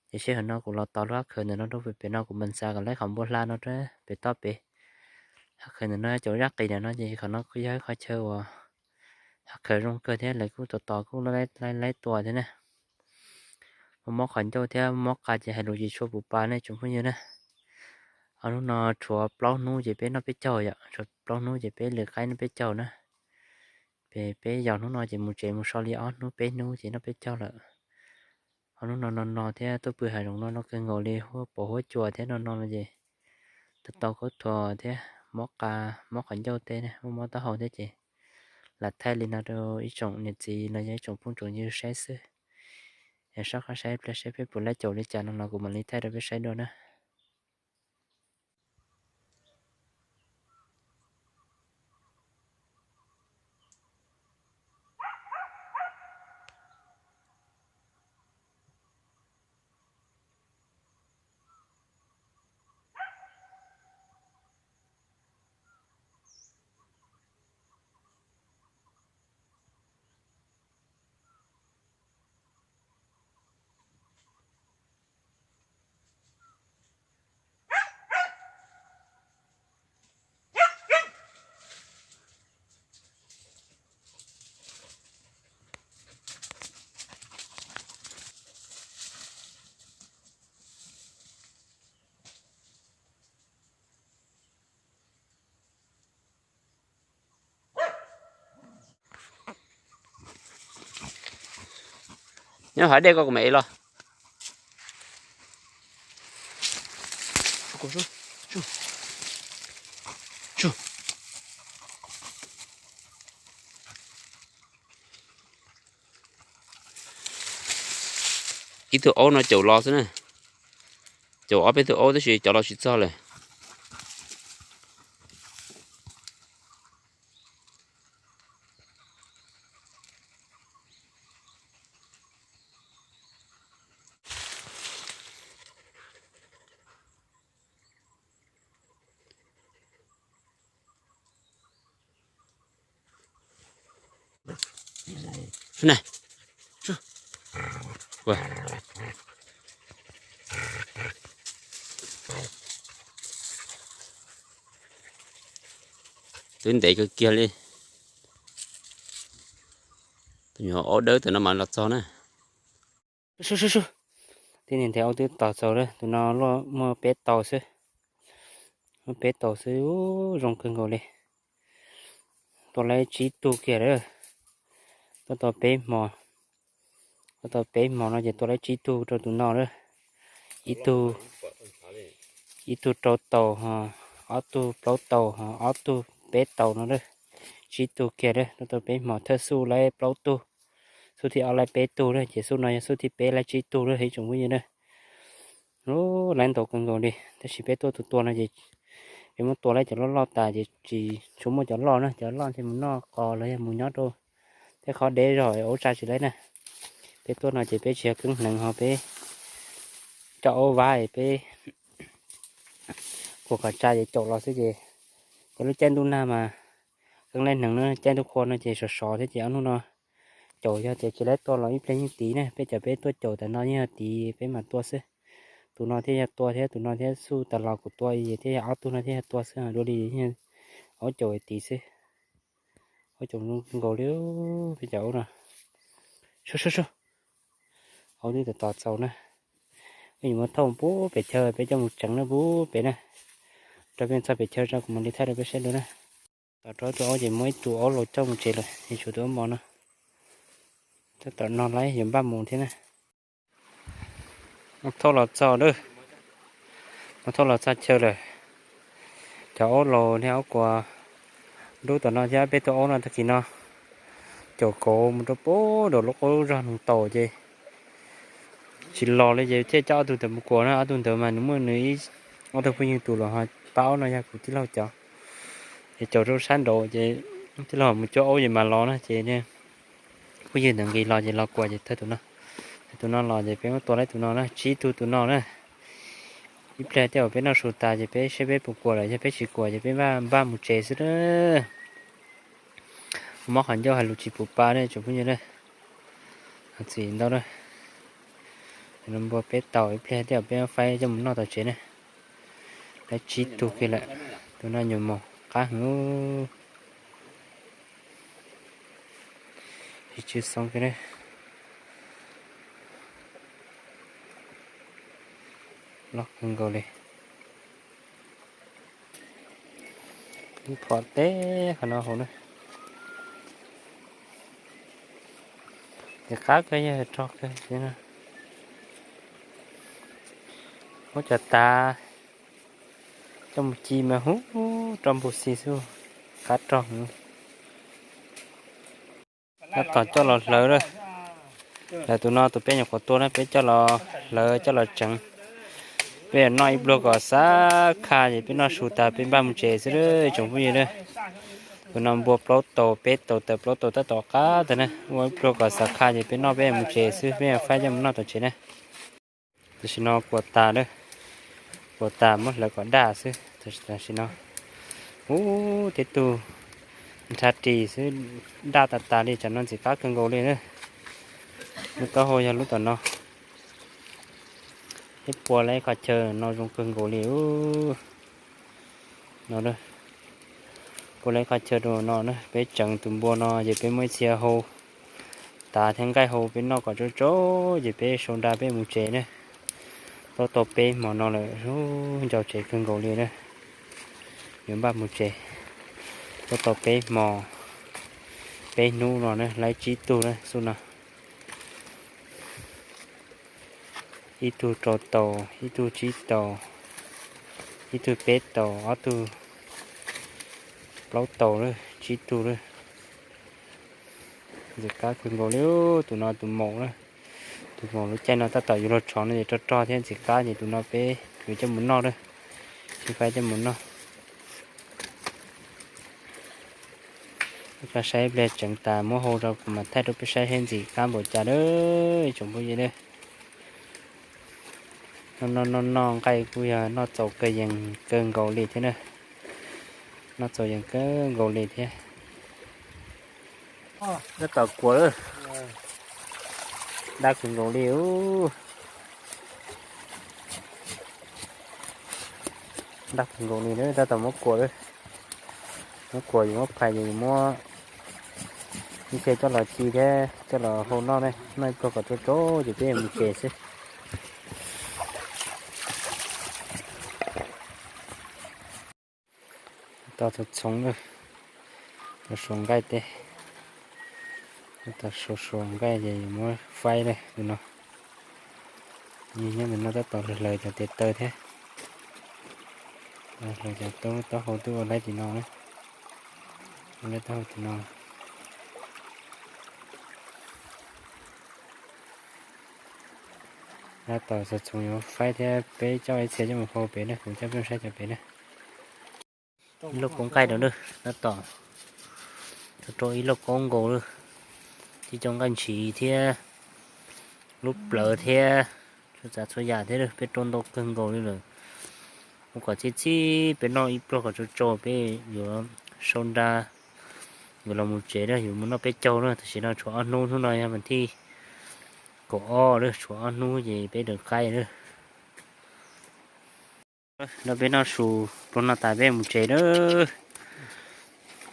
Ces seb hauv no kuv los tos lub hab khaws ntawm no rau pem no kuv mam xa kom lawv qhov npua hla no rau pem toj pem. Hab khaws ntawm no caum zaj qis ntawm no ces qhov no kuj yog ib qhov chaw uas hab khaws zoo kawg thiab lawv kuj tos tos kuj laib laib tua thiab na. Muaj mob qhov ncauj thiab mob qa ces hais lus tsis tshua pum pa nej tsoom phooj ywg na. Ob hnub no tshuav plaub hnub ces peb noj peb caug yom, tshuav plaub hnub ces peb lwm qaib noj peb caug na. Peb, peb yog hnub no ces mus tsev mus so li ob hnub peb hnub ces noj peb caug lawm. Ob hnub no no no thiab tuaj pw hav zoov no no kawg nkaus li, huab pov huab cua thiab no no no ces tau tau khaub thuas thiab mob qa, mob qhov ncauj teb, muaj mob taub hau thiab ces lam thaij li no rau ib tsoom niam txiv los yog ib tsoom phooj tsoom ywg saib xwb. Yog soj qab saib pliag saib peb puas laib caum li cas no los kuv mam li thaij rau peb saib dua na. Nyob hav dej ko kuv mam ev los. Ib tug aub no caum los xwb na. Caum ob peb tug aub tab sis cov los tsis txog lawm. Twb ntev kawg kiag li. Tus nyuam aub dawb tam no mas los txog na. Tib neeg ntes aub twb tos txaus lawm, tus no muaj peb tau xwb. Muaj peb tau xwb, zoo kawg nkaus li. Tua laib tsib tug kiag lawm. Tua tau peb hmo, tua tau peb hmo no ces tua laib tsib tug rau tus no lawm. Ib tug, ib tug rau tau ho, ob tug plaub tau ho, ob tug peb tau no lawm. Tsib tug kiag lawm, tua tau peb hmo thawj xub laib plaub tug, xub thib ob laib peb tug lawm ces xub no yog xub thib peb laib tsib tug lawm ib tsoom phooj ywg na. Laib ntau kawg nkaus li tab sis peb tuaj tus tua no ces peb muab tua laib cov loj loj tas ces tsis tshua muaj cov loj na, cov loj ntshe mus noj qos los yog mus nyob rau tej qhov deb zog ua tsa tsis laib na. Peb tuaj no ces peb tsis yog keeb hneev ho peb coj aub vab es peb kuas kom tsa ces caum los xwb ces cov lub caij ntuj nag mas keeb laib hneev na, caij ntuj qhua no ces sov sov thiab ces ob hnub no caum yog tias tsis laib tuaj los ib pliag yeej tiv na, peb cov peb tuaj caum tas no yeej yog tiv peb mam tua xwb. Tus no thiaj yog tua thiab tus no thiab xub tas los kuv tua thiaj yog ob tug no thiaj yog tua xwb, dua li aub caum tiv xwb. Aub caum zoo nkaus li peb cov aub no. Sub sub sub. Aub twb tos tos txaus na. Peb yuav muab thauj pub pem chaw peb coj mus tseev na pub pem na. Rau peb txog pem chaw tso kuv mam li thaij rau peb saib dua na. Tom rau tus aub ces muab ib tug aub laus coj mus tsev lawm es tshuav tus aub mos no. Tab tom no lawm yuav npaj mus thiab na. Muab thauj los txog lawm, muab thauj los txog chaw lawm. Cov aub laus thiab aub kuas dub tom no thiab peb tug aub no tag kis no caum kauv mus rau pem lub qaub zog noog taus ces tsis los li ces thiaj coj ob tug ntawd mus kuas na. Ob tug ntawd mas nws muaj nws ib ob tug phooj ywg tus los ho pab aub no yog kuv tij laug cov. Ces caum rau sab nraud ces tij laug mus cuab aub ces mas los na ces phooj ywg ntawd nqis los ces los kuas ces thawj tus no, thawj tus no los ces peb muab tua laib tus no na, tsib tug tus no na. Ib pliag tej zaum peb noj su tas ces peb saib peb puas kuam lawm, yog peb tsis kuam ces peb npaj mus tsev xwb na. Mob qhov ncauj hais lus tsis pum pa ne tsoom phooj ywg na. Txim ntau na. Npua peb tau, ib pliag tej zaum peb faib coj mus noj tom tsev na. Lawv tsib tug kiag lawm. Tus no nyuam mos qab heev. Tsis tsw xoo kiag na. Loj kawg nkaus li. Ib phom teb qhov no hauv na. Ces qab kawg, yog rog kawg no. Muab cov tav coj mus ci mas hu rau npus xis xwb, qab rog. Tab tom coj los hlawv lawm. Lawv tus no tus peb nyuam qhuav tua na, peb coj los hlawv coj los tseev. Peb noj ib pluag kom xav kha ces peb noj su tas peb npaj mus tsev xwb tsoom phooj ywg na. Tus no npua plaub tau peb tau tawm plaub tau tab tom qab tag na, ua ib pluag kom xav kha ces peb noj peb mus tsev xwb, peb faib coj mus noj tom tsev na. Tam sim no kuam tas lawm, kuam tas muab hlawv kom daj xwb. Tam sim no, ub, tej tug nrhav ris xwb, daj tas tas li, tsam no ntxim qab kawg nkaus li na. Lub taub hau yog lub tom no. Peb pua lawm qhov chaw no zoo kawg nkaus li no. Pua lawm qhov chaw rau no na, peb tseev tus npua no ces peb muab ib txhia hau tav thiab nqaij hau peb noj kom tsau tsau ces peb sau nra peb mus tsev na. Plaub tau peb hmo no lawm, ncau tsev kawg nkaus li na. Yuav npaj mus tsev. Plaub tau peb hmo, peb hnub no na, lawv tsib tug na xub no. Ib tug rau tau, ib tug tsib tau, ib tug peb tau, ob tug plaub tau lawm, tsib tug lawm. Ntxim qab kawg nkaus li. Tus no tus maum na, tus maum lub caij no tab tom yuav luag tshov no ces rog rog thiab ntxim qab ces tus no peb yuav coj mus noj lawm. Sib faib coj mus noj. Peb saib pliag tseev tas muab hau rau kuv mam thaij rau peb saib seb ntxim qab npaum cas lawm tsoom phooj ywg na. Noj noj noj nqaij kuj yog noj txaus kawg yees kawg nkaus li thiab na. Noj txaus yees kawg nkaus li thiab. Tab tom kuam lawm. Daj kawg nkaus li. Daj kawg nkaus li na, tab tom muab kuam lawm. Muab kuam yuav muab phais ces yuav muab ib txhia coj los ci thiab coj los hau noj ne, noj ib pluag kom tsau tsau ces peb mus tsev xwb. Tab tom txhoov txhoov lawm, suav nqaij teb. Tab tom suav suav nqaij ces yuav muab faib lawm tus no. Nyob ntawm no tab tom hlawv cov tes taw thiab. Hlawv cov taub, taub hau twb ua laib tim no na. Ua laib taub hau tim no. Tab tom txhoov txhoov yuav faib thiab peb coj ib txhia coj mus hau pem na, kuv coj peb saib cov pem na. Ib lauj kaub nqaij rau na, tab tom rau ib lauj kaub nkaus lawm. Tib co nqaij ntshiv thiab lub plawv thiab txhua tsav txhua yam thiab peb rau ntau kawg nkaus li lawm. Ua kom txhij txhij peb noj ib pluag kom tsau tsau peb yuav sau nra yuav los mus tsev na, yuav mus noj peb caug na. Tam sim no tshuav ob hnub, hnub no yog vas thij kaum ob lawm, tshuav ob hnub ces peb raws qaib lawm. Nrog peb noj su pluag no tas peb mus tsev lawm.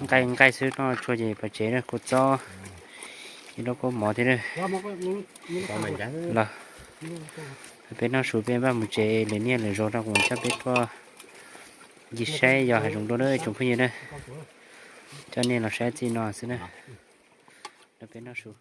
Nqaij nqaij xwb noj tshua ces pov tsev na, kua txob, ib lauj kaub mov thiab na. Los, peb noj su peb npaj mus tsev, lwm niaj lwm zaus no kuv coj peb tuaj ncig saib yos hav zoov dua na tsoom phooj ywg na. Coj nej los saib txij no xwb na. Nrog peb noj su.